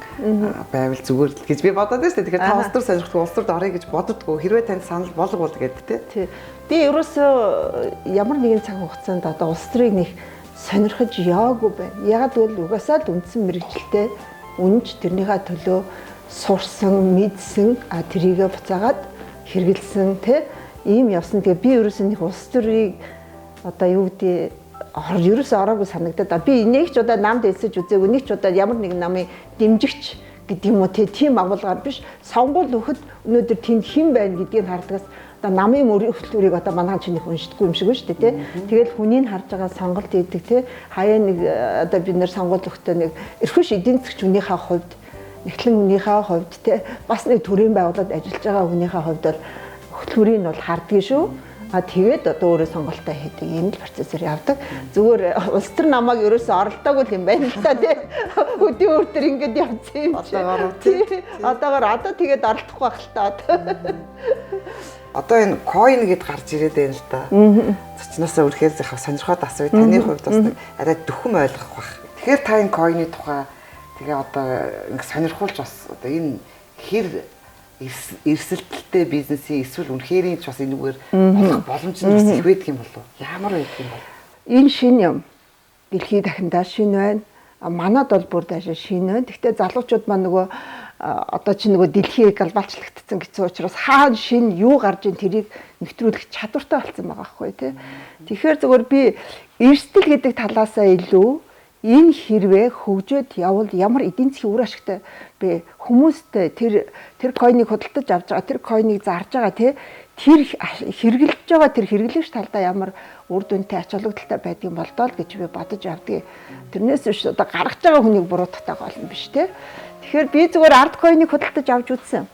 байвал зүгээр л гэж би бодоод байна шүү дээ. Тэгэхээр та улс төр сонирхдгүү, улс төрд орё гэж боддгоо. Хэрвээ танд санал болго бол гэдэг те. Тий. Би ерөөсөө ямар нэгэн цаг хугацаанд одоо улс төрийг нэг сонирхож яваагүй байна. Ягаад гэвэл угаасаа л үндсэн мэрэгжилтэй үнж тэрнийхээ төлөө сурсан, мэдсэн, тэрийгэ буцаагаад хэрэгэлсэн те ийм явсан. Тэгээ би ерөөсөө нэг улс төрийг одоо юу гэдэг ерөөсөө ороогүй санагдаад. Би нэг ч удаа намд элсэж үзээгүй, нэг ч удаа ямар нэгэн намын дэмжигч гэдэг юм уу те тийм агуулгаар биш. Сонгуул өгөхөд өнөөдөр тэнд хэн байна гэдгийг хардгаас одоо намын мөрийн хөтөлбөрийг одоо манай чинь их уншдаггүй юм шиг байна шүү дээ те. Тэгэл хүнийг харж байгаа сонголт хийдэг те. Хаяа нэг одоо бид нэр сонгуул өгөхдөө нэг эрхүш эдийн засгч хүнийхээ хувьд, нэгтлэн хүнийхээ хувьд те бас нэг төрийн байгууллагад ажиллаж байгаа хүнийхээ хувьд бол хөтөлбөрийг нь бол хардгийг шүү. А тэгээд одоо өөрөө сонголтоо хийдэг ийм л процессор явдаг. Зүгээр улс төр намайг ерөөсөө оролдоогүй юм байна л та тий. Хөдийн өвтөр ингээд явсан юм чи. Одоогоор одоо тэгээд оролдохгүй байх л та. Одоо энэ coin гэд гарч ирээд байна л да. Зочноосоо үнэхээр зах сонирхоод асууя. Таны хувьд бас арай дөхөм ойлгох байх. Тэгэхээр та энэ coin-ы тухай тэгээ одоо ингэ сонирхуулж бас одоо энэ хэр эрсэлтэлтэй бизнесийн эсвэл үнэхээр ч бас энэгээр болох боломж нь бас их байдаг юм болов уу? Ямар байдаг юм бол? Энэ шинэ юм. Дэлхийд дахиндаа шинэ байна. Манад бол бүр даашаа шинэ байна. Гэхдээ залуучууд маань нөгөө одоо чи нөгөө дэлхий глобалчлагдсан гэсэн учраас хаана шинэ юу гарч ин тэрийг нэвтрүүлэх чадвартай болсон байгаа байхгүй тий. Тэгэхээр зөвхөн би эрсдэл гэдэг талаасаа илүү энэ хэрвээ хөгжөөд явбал ямар эдийн засгийн үр ашигтай бэ? Хүмүүстэй тэр койныг худалдаж авч байгаа, тэр койныг зарж байгаа тий тэр хэрэглэж байгаа тэр хэрэглэгч талдаа ямар үр дүнтэй ач холбогдолтой байдаг юм болдоо л гэж би бодож явдгийг. Тэрнээс биш одоо гаргаж байгаа хүнийг буруутгатай гол нь биш тий. Тэгэхээр би зүгээр ард койныг худалдаж авч үзсэн.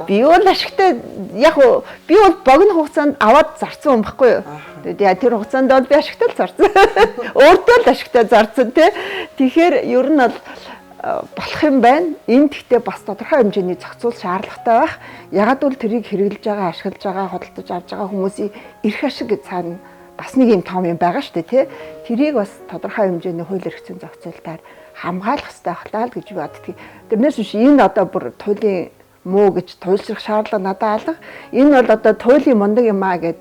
Би бол ашигтай яг би бол богино хугацаанд аваад зарцсан юм баггүй юу. Тэгээд тэр хугацаанд бол би ашигтай л зарцсан. Өөртөө л ашигтай зарцсан тий. Тэгэхээр ер нь бол болох юм байна. Энэ тэгтээ бас тодорхой хэмжээний зохицуул шаардлагатай байх. Ягаад гэвэл тэрийг хэрэглэж байгаа, ашиглаж байгаа, худалдаж авч байгаа хүмүүсийн эрх ашиг гэж цаана бас нэг юм том юм байгаа шүү дээ тий. Тэрийг бас тодорхой хэмжээний хууль эрх зүйн зохицуултаар хамгаалах хэрэгтэй ахлаа л гэж би боддгийг. Тэрнээс биш энэ одоо бүр туйлын муу гэж туйлшрах шаардлага надад алга. Энэ бол одоо туйлын мундаг юм аа гэд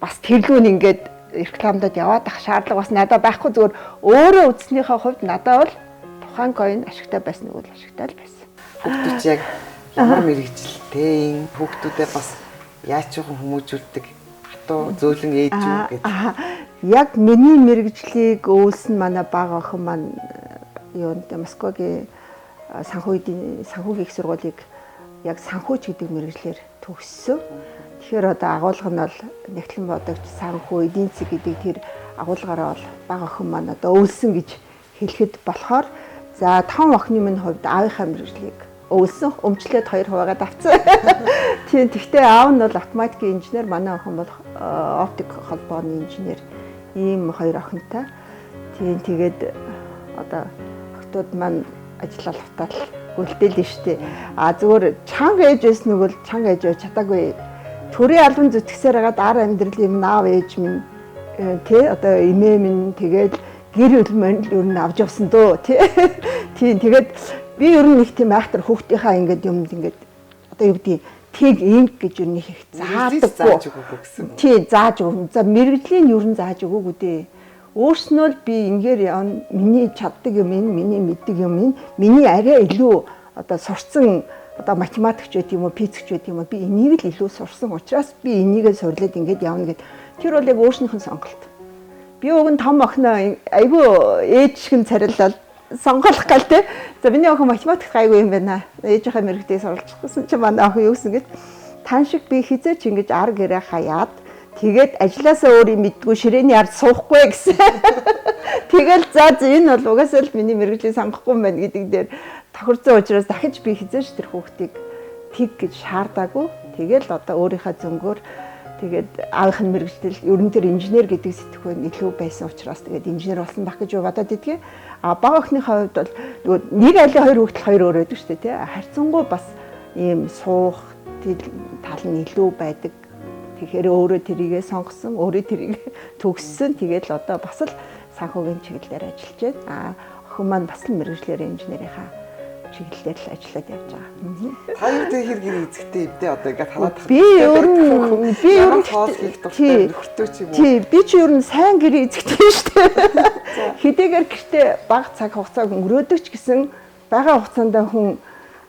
бас тэрлүүн ингээд рекламдад яваад ах шаардлага бас надад байхгүй. Зүгээр өөрөө үзснийхээ хувьд надад бол тухайн coin ашигтай байсан нэг бол ашигтай л байсан. Хүүхдүүд яг ямар мэрэгжилтэй юм хүүхдүүдээ бас яаж жоохон хүмүүжүүлдэг хатуу зөөлөн ээж үү гэдэг. Яг миний мэрэгжлийг өвлсөн манай бага охин маань юунд Москвагийн санхүүгийн их сургуулийг яг санхүүч гэдэг мэрэгжлээр төгссөн. Тэгэхээр одоо агуулга нь бол нэгтлэн бодогч санхүү эдийн засаг гэдэг тэр агуулгаараа бол бага охин маань одоо өвлсөн гэж хэлэхэд болохоор за том охины минь хувьд аавынхаа мэрэгжлийг өвлсөн, өмчлөөд 2 хуваагаад авцсан. Тийм, тэгтээ аав нь бол автоматикийн инженер, манай охин бол оптик холбооны инженер. Ийм хоёр охинтой. Тийм, тэгээд одоо охтууд маань ажил олготоо л гүйлтэл нь штэ. А зүгээр чанга ээж байсан нэг бол чанга ээж байж чадаагүй. Төрийн албан зүтгэсээр хагаад ар амьдрал юм аав ээж минь тий одоо эмээ минь тэгээд гэр бүл мань л ер нь авч явсан дөө тий. Тийм, тэгээд би ер нь нэг тийм айхтар хүүхдийнхаа ингээд юмд ингээд одоо юу гэдгийг тэг инг гэж ер нь их заадаггүй. Тий, зааж өгөх. За мэрэгжлийн ер нь зааж өгөөгүй дээ. Өөрснөө л би ингээр явна, миний чаддаг юм энэ, миний мэддэг юм энэ, миний арай илүү одоо сурцсан одоо математикч байт юм уу, физикч байт юм уу, би энийг л илүү сурсан учраас би энийгээ сурлаад ингээд явна гэд. Тэр бол яг өөрснийх нь сонголт. Би уг нь том охиноо айгүй ээж шиг нь царилал сонгох гал те. За миний охин математикт гайгүй юм байна. Ээжийнхээ мэрэгдээ суралцах гэсэн чинь манай охин юу гэсэн гэж тан шиг би хизээч ингэж ар гэрээ хаяад тэгээд ажилласаа өөр юм мэдгүй ширээний ард суухгүй гэсэн. Тэгэл за энэ бол угаасаа л миний мэргэжлийг сонгохгүй юм байна гэдэг дээр тохирцсон учраас дахиж би хизээч тэр хүүхдийг тэг гэж шаардаагүй. Тэгэл одоо өөрийнхөө зөнгөөр тэгээд аавынх нь мэргэжил ер нь тэр инженер гэдэг сэтгхүү нь илүү байсан учраас тэгээд инженер болсон байх гэж бодоод идэгье. А бага охиныхоо хувьд бол нөгөө нэг айлын хоёр хүүхдэл хоёр өөр байдаг шүү дээ тий. Харьцангуй бас ийм суух тал нь илүү байдаг. Тэгэхээр өөрөө тэрийгээ сонгосон, өөрөө тэрийг төгссөн. Тэгээд л одоо бас л санхүүгийн чиглэлээр ажиллаж байна. А охин маань бас л мэргэжлээр инженерийнхаа чиглэлээр л ажиллаад явж байгаа. Та юу тэг хэр гэр эзэгтэй юм те одоо ингээд хараад Би ер нь би ер нь хоол хийх дуртай нөхөртөө ч юм уу. Тий, би чи ер нь сайн гэр эзэгтэй шүү дээ. Хэдийгээр гэртээ бага цаг хугацааг өнгөрөөдөг ч гэсэн байгаа хугацаанд хүн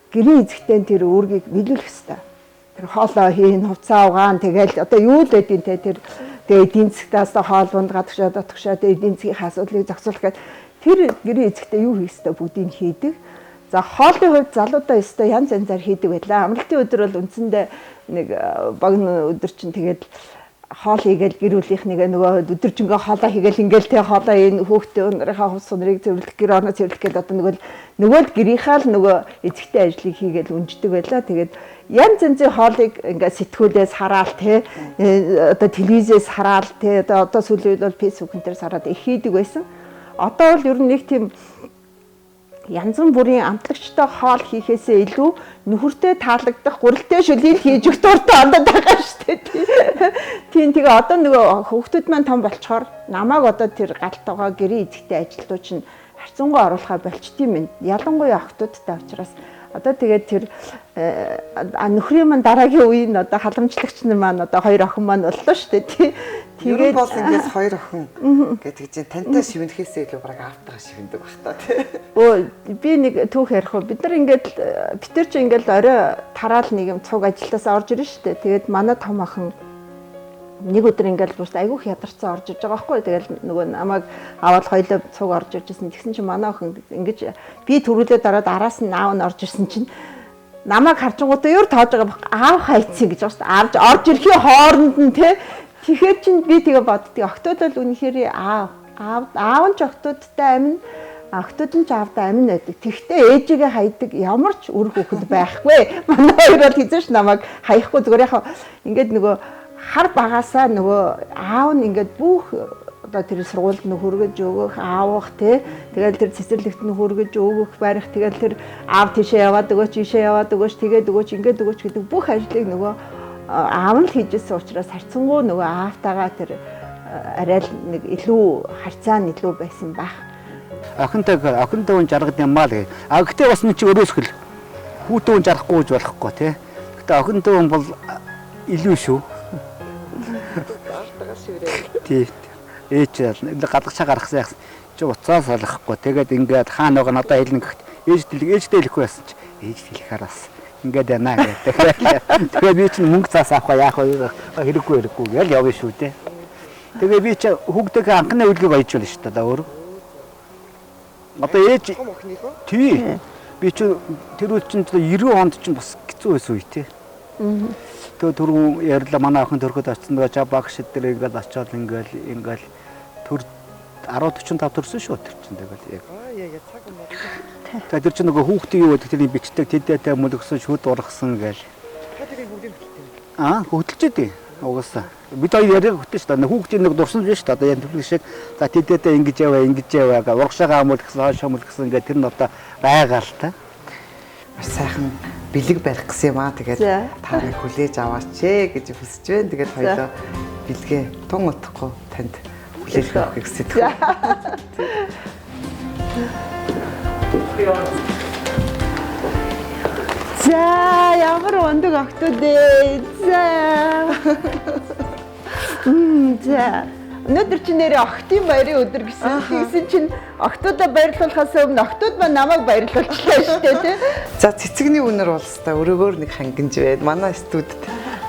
гэрийн эзэгтэй тэр үүргийг биелүүлэх ёстой. Тэр хоолоо хийн, хувцаа угаан тэгэл одоо юу л байдیں۔ те тэр тэгээ эдийн засгтаас хоол бунд гадагшаа дотгошоо тэгээ эдийн засгийн асуудлыг зохицуулах гээд тэр гэрийн эзэгтэй юу хийх ёстой бүгдийг хийдэг. За хоолны хувьд залуудаа өстой янз янзаар хийдэг байлаа. Амралтын өдөр бол үндсэндээ нэг богино өдөр чинь тэгээд хоол хийгээл гэр бүлийнхнийгээ нөгөө өдөржингөө хоолоо хийгээл ингээл тэ хоолоо энэ хүүхдээ өнөрийнхөө хувц сунрыг цэвэрлэх гэр орноо цэвэрлэх гээд одоо нөгөө л гэрийнхаа л нөгөө эзэгтэй ажлыг хийгээл үнждэг байлаа. Тэгээд янз янзын хоолыг ингээд сэтгүүлээс хараал тэ одоо телевизээс хараал тэ одоо сүүлийн үед бол фэйсбүүкэн дээр сараад их хийдэг байсан. Одоо бол ер нь нэг тийм янз бүрийн амтлагчтай хоол хийхээсээ илүү нөхөртэй таалагдах гурилтай шүлийг хийж өгөх дуртай одоо байгаа шүү дээ. Тийм тэгээ одоо нөгөө хүүхдүүд маань том болчоор намайг одоо тэр галтайгаа гэрийн эзэгтэй ажилтнууд чинь харьцангуй оруулахаа болчтой юм байна. Ялангуяа охтуудтай учраас одоо тэгээд тэр нөхрийн маань дараагийн үеийн одоо халамжлагч нар маань одоо хоёр охин маань боллоо шүү дээ. Тэгээд бол ингээс хоёр охин гэдэг чинь тантай шивнэхээсээ илүү бараг аавтайгаа шивнэдэг байх та тий. Өө би нэг түүх ярих уу. Бид нар ингээд бид нар чи ингээд орой тараал нэг юм цуг ажилтаасаа орж ирнэ шүү дээ. Тэгээд манай том охин нэг өдөр ингээд бүрт айгүйх ядарсан орж ирж байгаа байхгүй. Тэгэл нөгөө намайг аваад хоёлоо цуг орж иржсэн. Тэгсэн чинь манай охин ингэж би төрүүлээ дараад араас нь аав нь орж ирсэн чинь намайг харчингуудаа юу тоож байгаа бох аав хайцсан гэж байгаа шүү дээ. Арж орж ирэхийн хооронд нь те. Тэгэхээр чинь би тэгээ боддгийг октод бол үнэхээр аав аав нь ч октодтай амин октод нь ч аавтай амин байдаг. Тэгвэл ээжигээ хайдаг ямар ч үр хүүхэд байхгүй. Манай хоёр бол хизээш намайг хаяхгүй зүгээр яг ингээд нөгөө хар багасаа нөгөө аав нь ингээд бүх одоо тэр сургуульд нь хөргөж өгөх, аавах тий. Тэгэл тэр цэцэрлэгт нь хөргөж өгөх, барих тэгэл тэр аав тийшээ яваад өгөөч, ийшээ яваад өгөөч, тэгээд өгөөч, ингээд өгөөч гэдэг бүх ажлыг нөгөө аав нь л хийжсэн учраас харьцангуй нөгөө аавтайгаа тэр арай л нэг илүү харьцаа нь илүү байсан байх. Охинтой хүн жаргад юм аа л гэ. А гэхдээ бас нэг чи өрөөсгөл. Хүүтэй хүн жаргахгүй гэж болохгүй тий. Гэхдээ охинтой хүн бол илүү шүү. Тий. Ээж гадагшаа гаргасан яасан чи уцаа салахгүй. Тэгээд ингээд хаана байгаа надад хэлнэ гэхэд ээжтэй хэлэхгүй байсан чи ээж хэлэхээр бас ингээд байна гэдэг. Тэгээд би чинь мөнгө цаас авах яах вэ? Хэрэггүй гэж явна шүү дээ. Тэгээ би чи хүүхдийнхээ анхны үлгийг баяж болно шүү дээ өөрөө. Одоо ээж тий. Би чи тэр үед чинь 90 онд чинь бас хэцүү байсан үе тий. Тэгээ түрүүн ярьлаа манай охин төрөхөд очсон нөгөө чаа багш дээр ингээл очиод ингээл төр 10:45 төрсөн шүү тэр чинь тэгэл яг. Аа яа цаг юм байна. Тэгээ тэр чинь нөгөө хүүхдийн юу гэдэг тэрийг бичдэг тэдээтэй мөлгсөн шүд ургасан гээл. Та тэрийг бүгдийг хөтэлдэг. Аа хөтөлж идэв. Угаасаа. Бид хоёр яриаг хөтөн шүү дээ. Хүүхдийн нэг дурсан биш шүү дээ. Одоо яг төрлөг шиг за тэдээтэй ингэж яваа ингэж яваа гэ урагшаага мөлгсөн хойшоо мөлгсөн гэ тэр нь одоо байгаал та. Маш сайхан бэлэг барих гэсэн юм аа. Тэгээд та нарыг хүлээж аваач ээ гэж хүсэж байна. Тэгээд хоёлоо бэлгээ тун утахгүй танд хүлээх авахыг сэтгэв. За ямар ундаг октод ээ. За. За. Өнөөдөр чи нэрээ октын баярын өдөр гэсэн. Тэгсэн чинь октоудаа баярлуулахаас өмнө октод маань намайг баярлуулчлаа шүү дээ тий. За цэцэгний үнэр бол өстой өрөөгөр нэг хангинж байд. Манай студид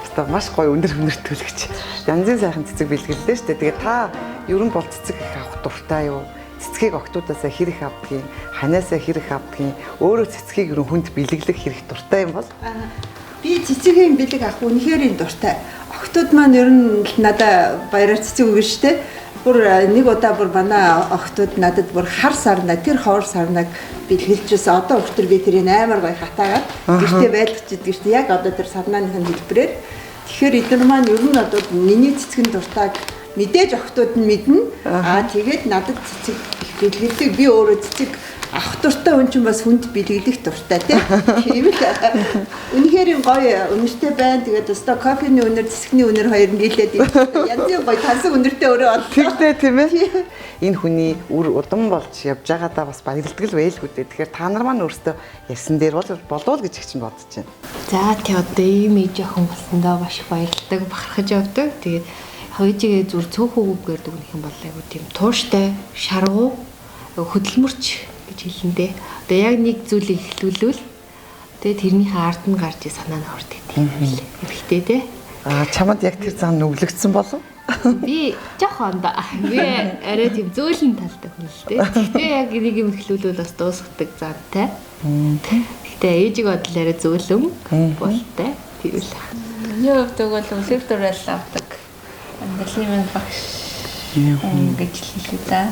өстой маш гоё өндөр өнөр төлөгч. Янзын сайхан цэцэг бэлгэлээ шүү дээ. Тэгээ та ер нь бол цэцэг их авах дуртай юу? Цэцгийг октуудаасаа хэрэг авдгийг, ханаасаа хэрэг авдгийг, өөрөө цэцгийг ер нь хүнд бэлэглэх хэрэг дуртай юм бол? Би цэцгийн бэлэг авах үнэхээр юм дуртай. Охтууд маань ер нь надад баяраар цэцэг өгнө шүү дээ. Бүр нэг удаа бүр манай охтууд надад бүр хар сарнаа, тэр ховор сарнаг бэлгэлжсэн. Одоо хүртэл би тэрийг амар гоё хатаагаад гэртээ байлгаж идэг шүү дээ. Яг одоо тэр сарнааных нь хэлбэрээр. Тэгэхээр эдгээр маань ер нь одоо миний цэцгэн дуртайг мэдээж охтууд нь мэднэ. Аа тэгээд надад цэцэг их бэлгэлдэг. Би өөрөө цэцэг авах дуртай хүн чинь бас хүнд бэлгэлэх дуртай тийм. Тийм л үнэхээр юм гоё үнэртэй байна. Тэгээд өстой кофений үнэр, цэцгний үнэр хоёр нийлээд янзын гоё тансаг үнэртэй өөрөө боллоо. Тэгдэ тийм ээ. Энэ хүний үр удам болж явж байгаадаа бас баярлдаг л байлгүй дээ. Тэгэхээр та нар маань өөрсдөө ярьсан дээр бол болов гэж их чинь бодож байна. За тий одоо ийм ээж охин болсондоо маш их баярлдаг, бахархаж явдаг. Тэгээд ээжигээ зүр цөөхөн үгээр дүгнэх юм бол айгу тийм тууштай, шаргуу, хөдөлмөрч гэж хэлэндээ. Одоо яг нэг зүйлийг эхлүүлвэл тэгээ тэрнийхээ ард нь гарч санаа нь ордог тийм л. Эмэгтэй те. Аа чамд яг тэр зан нүглэгдсэн болов? Би жоохон да. Би арай тийм зөөлөн талтай хүн л дээ. Гэхдээ яг нэг юм эхлүүлвэл бас дуусгадаг зантай. Гэхдээ ээжиг бодол арай зөөлөн болтой. Тийм л. Миний хувьд бол өсвөр дураал авдаг. Амьдралын минь багш гэж хэлээ да.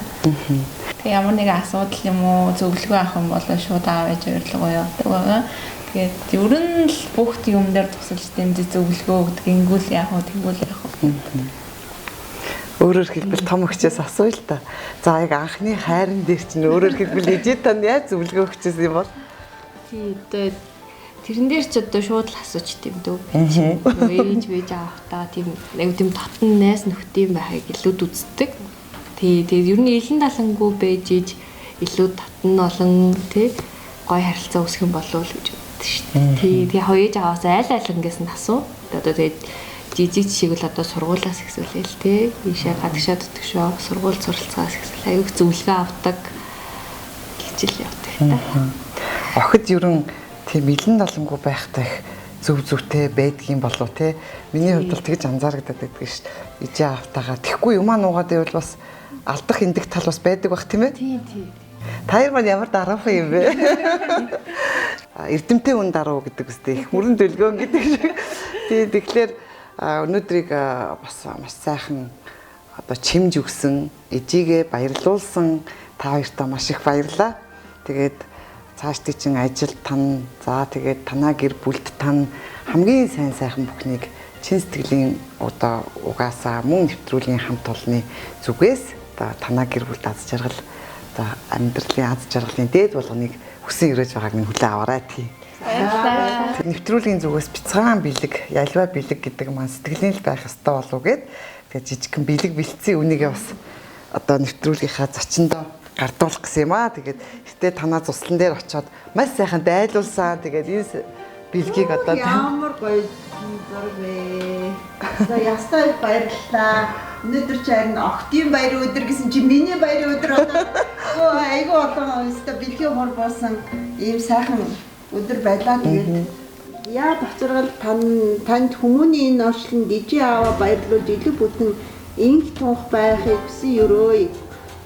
Тэгээ ямар нэгэн асуудал юм уу зөвлөгөө авах юм бол шууд аав ээж ойрлогоо явдаг байгаа. Тэгээд ер нь л бүх юм дээр тусалж дэмжиж зөвлөгөө өгдөг. Ингүүл яах вэ, тэгвэл яах вэ. Өөрөөр хэлбэл том өгчээс асууя л та. За яг анхны хайран дээр чинь өөрөөр хэлбэл ээжээ тань яаж зөвлөгөө өгчээс юм бол? Тий одоо тэрэн дээр ч одоо шууд л асууч тийм дөө. Ээж бэж аавтаа тийм айгу тийм татан найз нөхдийн байхыг илүүд үздэг. Тий тэгээд ер нь илэн далангүй байж иж илүү татан олон тий гой харилцаа үүсэх юм болов уу гэж боддог шүү дээ. Тий тэгээд яг ээж аваас айл айлангээс нь асуу. Одоо тэгээд жижиг жишээг л одоо сургуулиас ихсүүлээл тий ийшээ гадагшаа дутагшоо сургууль суралцгаас ихсэл аюух зөвлөгөө авдаг гэж л явдаг та. Охид ер нь тийм илэн далангүй байхтай их зөв зөвтэй байдгийн болов те. Миний хувьд бол тэгж анзаарагдаад байдаг шүү дээ. Ижээ автагаа тэгэхгүй юмаа нуугаад байвал бас алдах эндэг тал бас байдаг бах тийм ээ. Тийм тийм. Та хоёр маань ямар дараахан юм бэ? Эрдэмтэй хүн даруу гэдэг үстэй их мөрөн дөлгөөн гэдэг шиг. Тийм тэгэхээр өнөөдрийг бас маш сайхан одоо чимж өгсөн, ээжигээ баярлуулсан та хоёртоо маш их баярлалаа. Тэгээд цаашдын чинь ажил тан, за тэгээд танаа гэр бүлд тан хамгийн сайн сайхан бүхнийг чин сэтгэлийн одоо угаасаа мөн нэвтрүүлгийн хамт олонны зүгээс одоо танаа гэр бүлд аз жаргал одоо амьдралын аз жаргалын дээд болгоныг хүсэн өрөөж байгааг минь хүлээн аваарай тий. Баярлалаа. Нэвтрүүлгийн зүгээс бяцхан бэлэг, ялва бэлэг гэдэг маань сэтгэлийн л байх ёстой болов гээд тэгээд жижигхэн бэлэг бэлтсэн үнийгээ бас одоо нэвтрүүлгийнхаа зочиндоо гардуулах гэсэн юм аа. Тэгээд гэтээ танаа цуслан дээр очиод маш сайхан дайлуулсан. Тэгээд энэ бэлгийг одоо ямар гоё зураг вэ. За ястай их баярлалаа. Өнөөдөр чи харин охтын баярын өдөр гэсэн чи миний баярын өдөр одоо айгүй олон өстө бэлгийн хор боосон ийм сайхан өдөр байлаа. Тэгээд яа бацаргал танд хүмүүний энэ орчлонд ижи аваа баярлуулж илүү бүтэн инх тунх байхыг хүсэн өрөөе.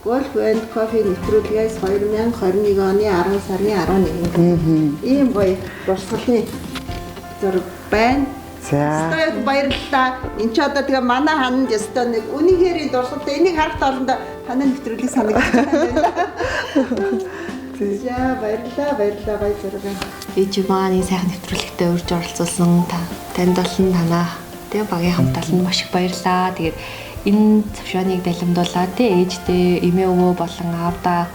Golf and Coffee нэвтрүүлгээс 2021 оны 10 сарын 11-нд. Ийм гоё дурсгалын зураг байна. За. Өстой баярлалаа. Энд чи одоо тэгээ манай хананд өстой нэг үнэхээр дурсгалтай энийг харах тоолондоо танай нэвтрүүлгийг санагдаж байна. За баярлалаа, баярлалаа гоё зураг. Ээж маань энэ сайхан нэвтрүүлэгтээ урьж оролцуулсан танд болон танаа тэгээ багийн хамт олон маш их баярлалаа. Тэгээд энэ цавшааныг далимдуулаад тий ээжтэй эмээ өвөө болон аавдаа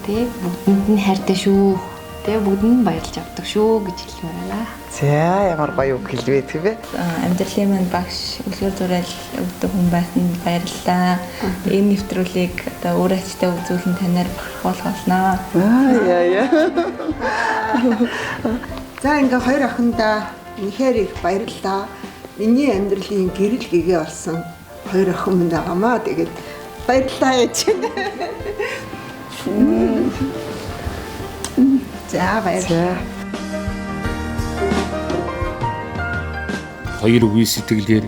тий бүгдэнд нь хайртай шүү. Тий бүгдэнд нь баярлж авдаг шүү гэж хэлмээр байна. За ямар гоё үг хэлвэ тийм ээ. Амьдралын минь багш үлгэр зураал өгдөг хүн байсан баярлалаа. Энэ нэвтрүүлгийг одоо өөр ачтай үзүүлэн танаар бахархуулах болно. Аа яа яа. За ингээ хоёр охиндоо үнэхээр их баярлалаа. Миний амьдралын гэрэл гэгээ болсон хоёр охин минь байгаамаа. Тэгээд баярлалаа ээж. За баярлалаа. Хоёр үеийн сэтгэлээр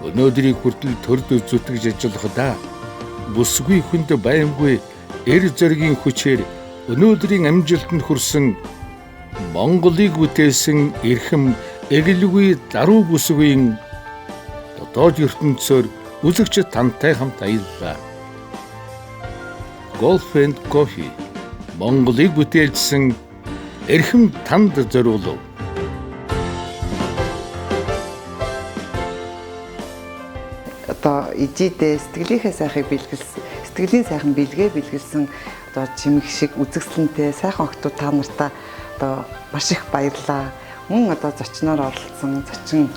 өнөөдрийг хүртэл төрд зүтгэж ажиллахдаа бүсгүй хүнд байнгүй Эр зоригийн хүчээр өнөөдрийн амжилтанд хүрсэн Монголыг бүтээсэн эрхэм эгэлгүй даруй бүсгүйн дотоод ертөнцөөр үзэгчид тантай хамт аяллаа. Golf and Coffee Монголыг бүтээлсэн эрхэм танд зориулав. Одоо ижидээ сэтгэлийнхээ сайхыг бэлгэлсэн, сэтгэлийн сайхан бэлгээ бэлгэлсэн одоо чимэг шиг үзэсгэлэнтэй сайхан охтууд та нартаа одоо маш их баярлаа. Мөн одоо зочноор оролцсон зочин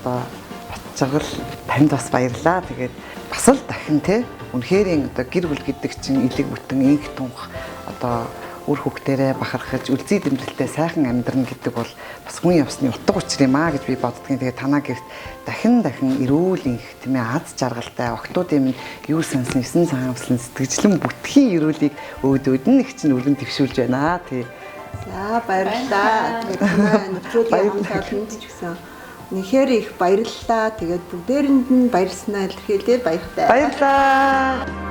одоо Батжаргал танд бас баярлаа. Тэгээд бас л дахин те үнэхээр одоо гэр бүл гэдэг чинь элэг бүтэн инх тунх одоо үр хөвгтөрөө бахархаж үлзий дэмжлэлтэй сайхан амьдрна гэдэг бол бас хүн явсны утга учир юм аа гэж би боддгийн. Тэгээд танаа гэрт дахин дахин эрүүл инх тийм ээ аз жаргалтай охтуудын минь юу сансан 9 цагаан авслан сэтгэжлэн бүтхийн эрүүлийг өөдөөд нь их чинь өргөн төвшүүлж байна тий. За баярлалаа. Тэгээд танай нэвтрүүлгийн хамт олонд ч гэсэн үнэхээр их баярлалаа. Тэгээд бүгдээрэнд нь баярлснаа илэрхийлье. Баяртай. Баярлалаа.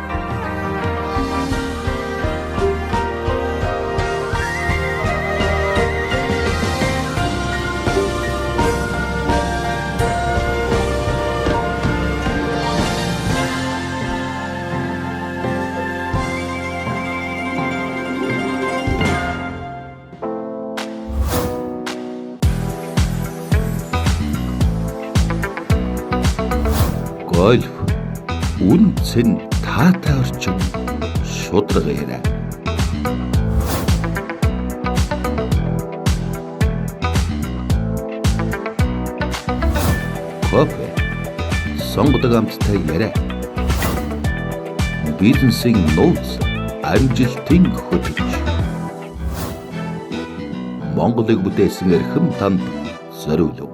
Гольф үн цэн таатай орчин шударга яриа. Кофе сонгодог амттай яриа. Бизнесийн нууц амжилтын хөтөч. Монголыг бүтээсэн эрхэм танд зориулав.